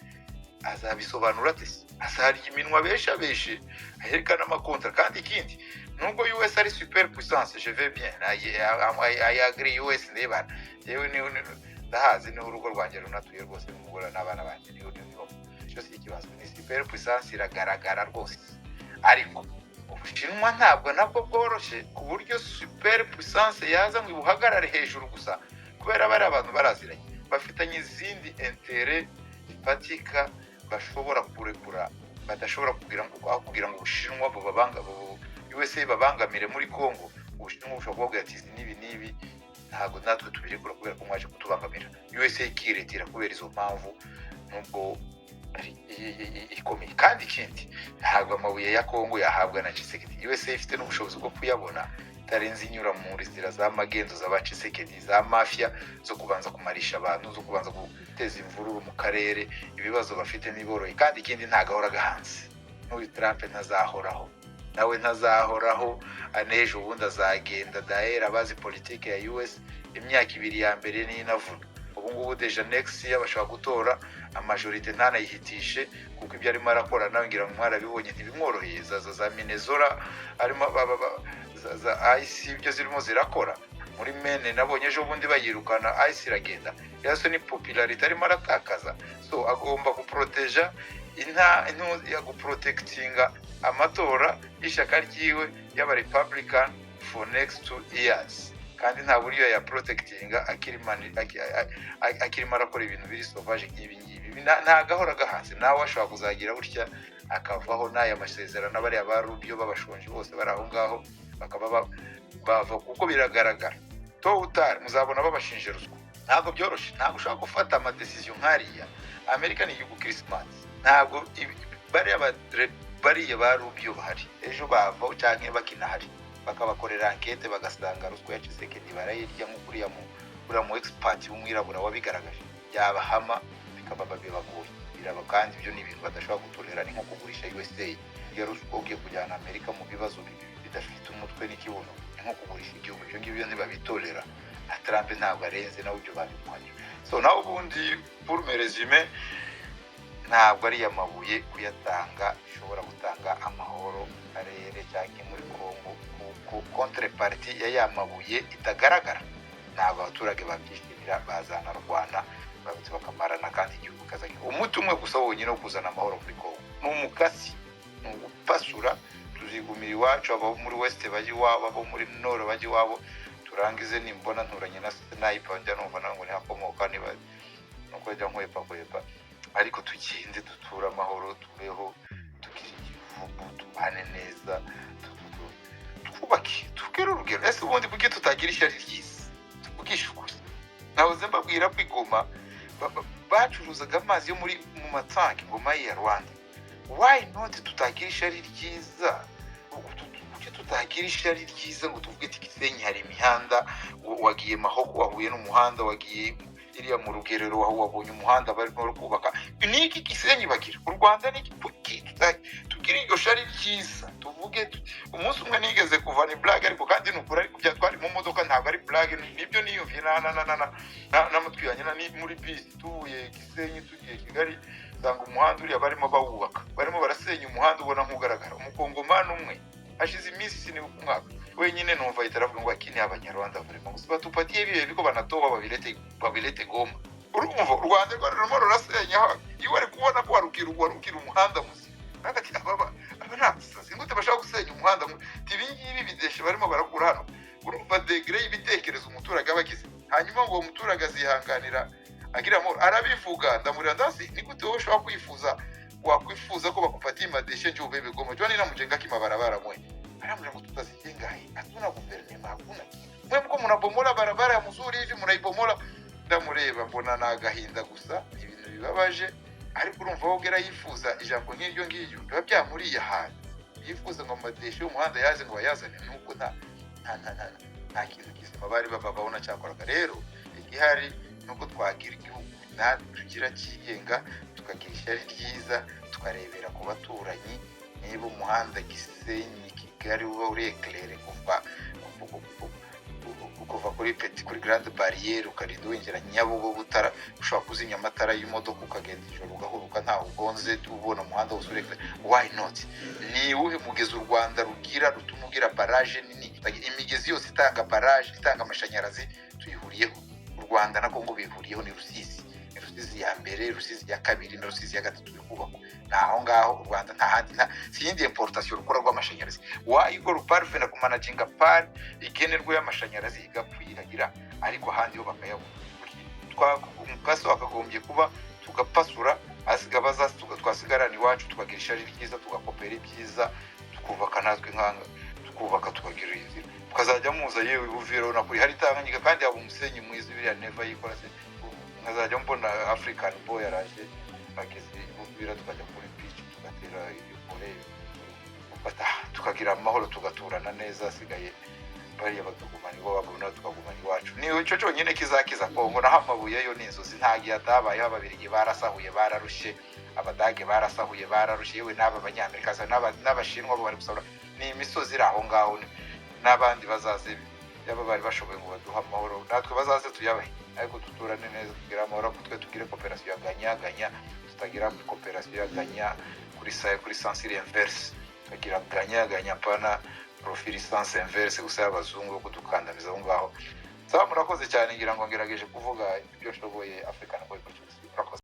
azabisobanura ate se? Azarya iminwa besha beshe, aherekana ama contrats. Kandi ikindi, nubwo US ari super puissance, je vais bien, I agree, US ndebana yewe ndahazi, niho urugo rwanjye runatuye rwose, n'umugore n'abana banjye niho niho. Icyo si ikibazo, ni super puissance, iragaragara rwose. Ariko Ubushinwa ntabwo nabwo bworoshye ku buryo super puissance yaza ngo ibuhagarare hejuru gusa, kubera bari abantu baraziranye, bafitanye izindi intérêts zifatika bashobora kurekura, badashobora kugira ngo aho kugira ngo Ubushinwa bubabanga USA babangamire muri Congo, Ubushinwa bushobora kubabwira ati: "Izi n'ibi n'ibi ntabwo natwe tubirekura kubera ko mwaje kutubangamira." USA ikiretira kubera izo mpamvu, nubwo ari ikomeye. Kandi ikindi, ntabwo amabuye ya Congo yahabwa na Tshisekedi. USA ifite n'ubushobozi bwo kuyabona itarenze inyura mu nzira za magendo za ba Tshisekedi, za mafia, zo kubanza kumarisha abantu, zo kubanza guteza imvururu mu karere. Ibibazo bafite ntiboroye. Kandi ikindi, ntabwo ahora gahanze n'uyu Trump ntazahoraho, nawe ntazahoraho, n'ejo bundi azagenda. Dahera abazi politike ya US, imyaka 2 ya mbere niyo inavuna. Ubu ngubu déjà next year bashobora gutora a majorité ntanayihitishe, kuko ibyo arimo arakora nawe ngira ngo mwarabibonye, ntibimworoheye. Za Minnesota arimo za ICE, ibyo zirimo zirakora muri Maine, nabonye ejo bundi bayirukana, ICE iragenda yaso, ni popularité arimo aratakaza. So agomba guproteja inta ya guprotectinga amatora y'ishyaka ryiwe y'aba Republican for next 2 years, kandi nta buryo ya protectinga akirimo arakora ibintu biri sauvage nk'ibi ngibi. Ibi nta gahora gahanze, nawe ashobora kuzagira gutya akavaho n'aya masezerano. Bariya ba Rubio b'abashonji bose bari aho ngaho bakaba bava, kuko biragaragara tôt ou tard muzabona babashinje ruswa. Ntabwo byoroshye, ntabwo ushobora gufata ama décisions nk'ariya. Amerika ni igihugu kirisimasi. Ntabwo bariya ba Rubio bahari ejo bavaho cyangwa bakinahari, bakabakorera enquête, bagasanga ruswa ya Tshisekedi barayirya, nk'uko uriya mu expert w'umwirabura wabigaragaje, byabahama bikaba bibagoye biraba. Kandi ibyo ni ibintu badashobora gutorera, ni nko kugurisha USA. Kurya ruswa ugiye kujyana Amerika mu bibazo bidafite umutwe n'ikibuno, ni nko kugurisha igihugu. Ibyo ngibyo ntibabitorera na Trump, ntabwo arenze nawe ibyo babimuhaye. So naho ubundi, pour me résumer, ntabwo ari amabuye kuyatanga bishobora gutanga amahoro mu karere cyangwa muri Congo, kuko contrepartie ya ya mabuye itagaragara. Ntabwo abaturage babyishimira, bazanarwana babutse bakamarana, kandi igihugu kazajya. Umuti umwe gusa wonyine wo kuzana amahoro muri Congo ni umukasi, ni ugupasura, tuzigumira iwacu. Abo muri West bajya iwabo, abo muri Nord bajya iwabo, turangize. Nimbona nturanye na sniper, njya numva nawe ngo nihakomoka, niba nuko njya nkwepa kwepa, ariko tugende duture amahoro, tubeho, tugire igihugu, tubane neza, twubake, tubwire urugero. Ese ubundi kuki tutagira ishyari ryiza? Tuvugishe ukuri, nahoze mbabwira ko i Goma bacuruzaga amazi yo muri mu matanki Ngoma ya Rwanda. Why not tutagira ishyari ryiza? Kuki tutagira ishyari ryiza ngo tuvuge ati Gisenyi hari imihanda, wagiye Mahoko wahuye n'umuhanda, wagiye iriya mu Rugerero wabonye umuhanda barimo kubaka? Ni iki Gisenyi bagira u Rwanda? Ni iki? Kuki tugire iryo shari ryiza? Tuvuge umunsi umwe nigeze kuva, ni blague ariko kandi ni ukuri, ariko byatwari mu modoka, ntabwo ari blague, nibyo niyumviye na na na na na na n'amatwi yanjye na ni muri bisi tuvuye Gisenyi tugiye Kigali, usanga umuhanda uriya barimo bawubaka, barimo barasenya umuhanda ubona nk'ugaragara. Umukongomani umwe, hashize iminsi, sinibuka umwaka wenyine, numva ahita aravuga ngo akini Abanyarwanda vraiment gusa batupatie bibe biko banatoba babirete babirete Goma. Urumva u Rwanda rwari rurimo rurasenya, iyo wari kubona ko warukira umuhanda muzima, ati aba ni abasazi, gute bashaka gusenya umuhanda? Ibi ngibi bideshe barimo barakura hano. Urumva degré y'ibitekerezo umuturage aba agize. Hanyuma ngo uwo muturage azihanganira agira amahoro? Arabivuga, ndamurira, ndasi ni gute wowe ushobora kwifuza, wakwifuza ko bakupatia madéchets nje ubebe Goma? Jua nina mjenga kimabarabara mwe? Arambwira ngo tutazijenga hii, hatuna gouvernement, hakuna kitu, mwe mko mnabomola barabara ya mzuri hivi, mnaibomola. Ndamureba mbona ni agahinda gusa, ibintu bibabaje. Ariko urumva wowe ugera yifuza ijambo nk'iryo ngiryo, biba byamuriye ahantu yifuza ngo amadéchets y'umuhanda yaze ngo bayazane, nuko nta kintu kizima bari bababona cyakoraga. Rero igihari ni uko twagira igihugu natwe tugira cyigenga, tukagira ishyari ryiza, tukarebera ku baturanyi. Niba umuhanda Gisenyi Kigali uba uri éclairé kuva kuri petit, kuri Grande Barrière, ukarinda winjira Nyabugogo, utara ushobora kuzimya amatara y'imodoka, ukagenda ijoro ugahuruka ntawe ugonze, ubona umuhanda wose uri éclairé, why not? Ni uwuhe mugezi u Rwanda rugira rutuma ugira barrage nini? Imigezi yose itanga barrage, itanga amashanyarazi, tuyihuriyeho. U Rwanda na Kongo bihuriyeho, ni Rusizi, ni Rusizi ya mbere, Rusizi ya kabiri na Rusizi ya gatatu biri kubakwa. Ni aho ngaho u Rwanda, nta handi, nta si yindi importation rukora rw'amashanyarazi. Wayiko ruparvena kumanaginga part igenerwa y'amashanyarazi igakwiragira, ariko ahandi ho bakayabona. Umukasi wakagombye kuba tugapasura, asiga baza, twasigarana iwacu, tukagira ishyari ryiza, tugakopera ibyiza, tukubaka natwe nkanga, tukubaka, tukagira inzira, tukazajya muza yewe Buvira na kuri hari Tanganyika, kandi haba umusenyi mwiza. Biriya neva yikora se, nkazajya mbona African Boy araje ageze Buvira, tukajya kuri beach, tugatera ibikore, tukagira amahoro, tugaturana neza, asigaye bariya bakagumana iwabo, natwe tukagumana iwacu. Ni icyo cyonyine kizakiza Kongo. Naho amabuye yo ni inzozi, nta gihe atabayeho. Ababirigi barasahuye bararushye, Abadage barasahuye bararushye, yewe n'aba Banyamerika n'Abashinwa bo bari gusahura. Ni imisozi iri aho ngaho, n'abandi bazaze, yaba bari bashoboye ngo baduhe amahoro, natwe bazaze tuyabahe, ariko duturane neza, tugire amahoro, ariko twe tugire coopération ya gagnant gagnant, tutagira coopération ya gagnant kuri sa kuri sens inverse, tukagira gagnant gagnant, pana profit sens inverse gusa y'abazungu yo kudukandamiza aho ngaho. Sawa, murakoze cyane. Ngira ngo ngerageje kuvuga ibyo nshoboye. African Boy.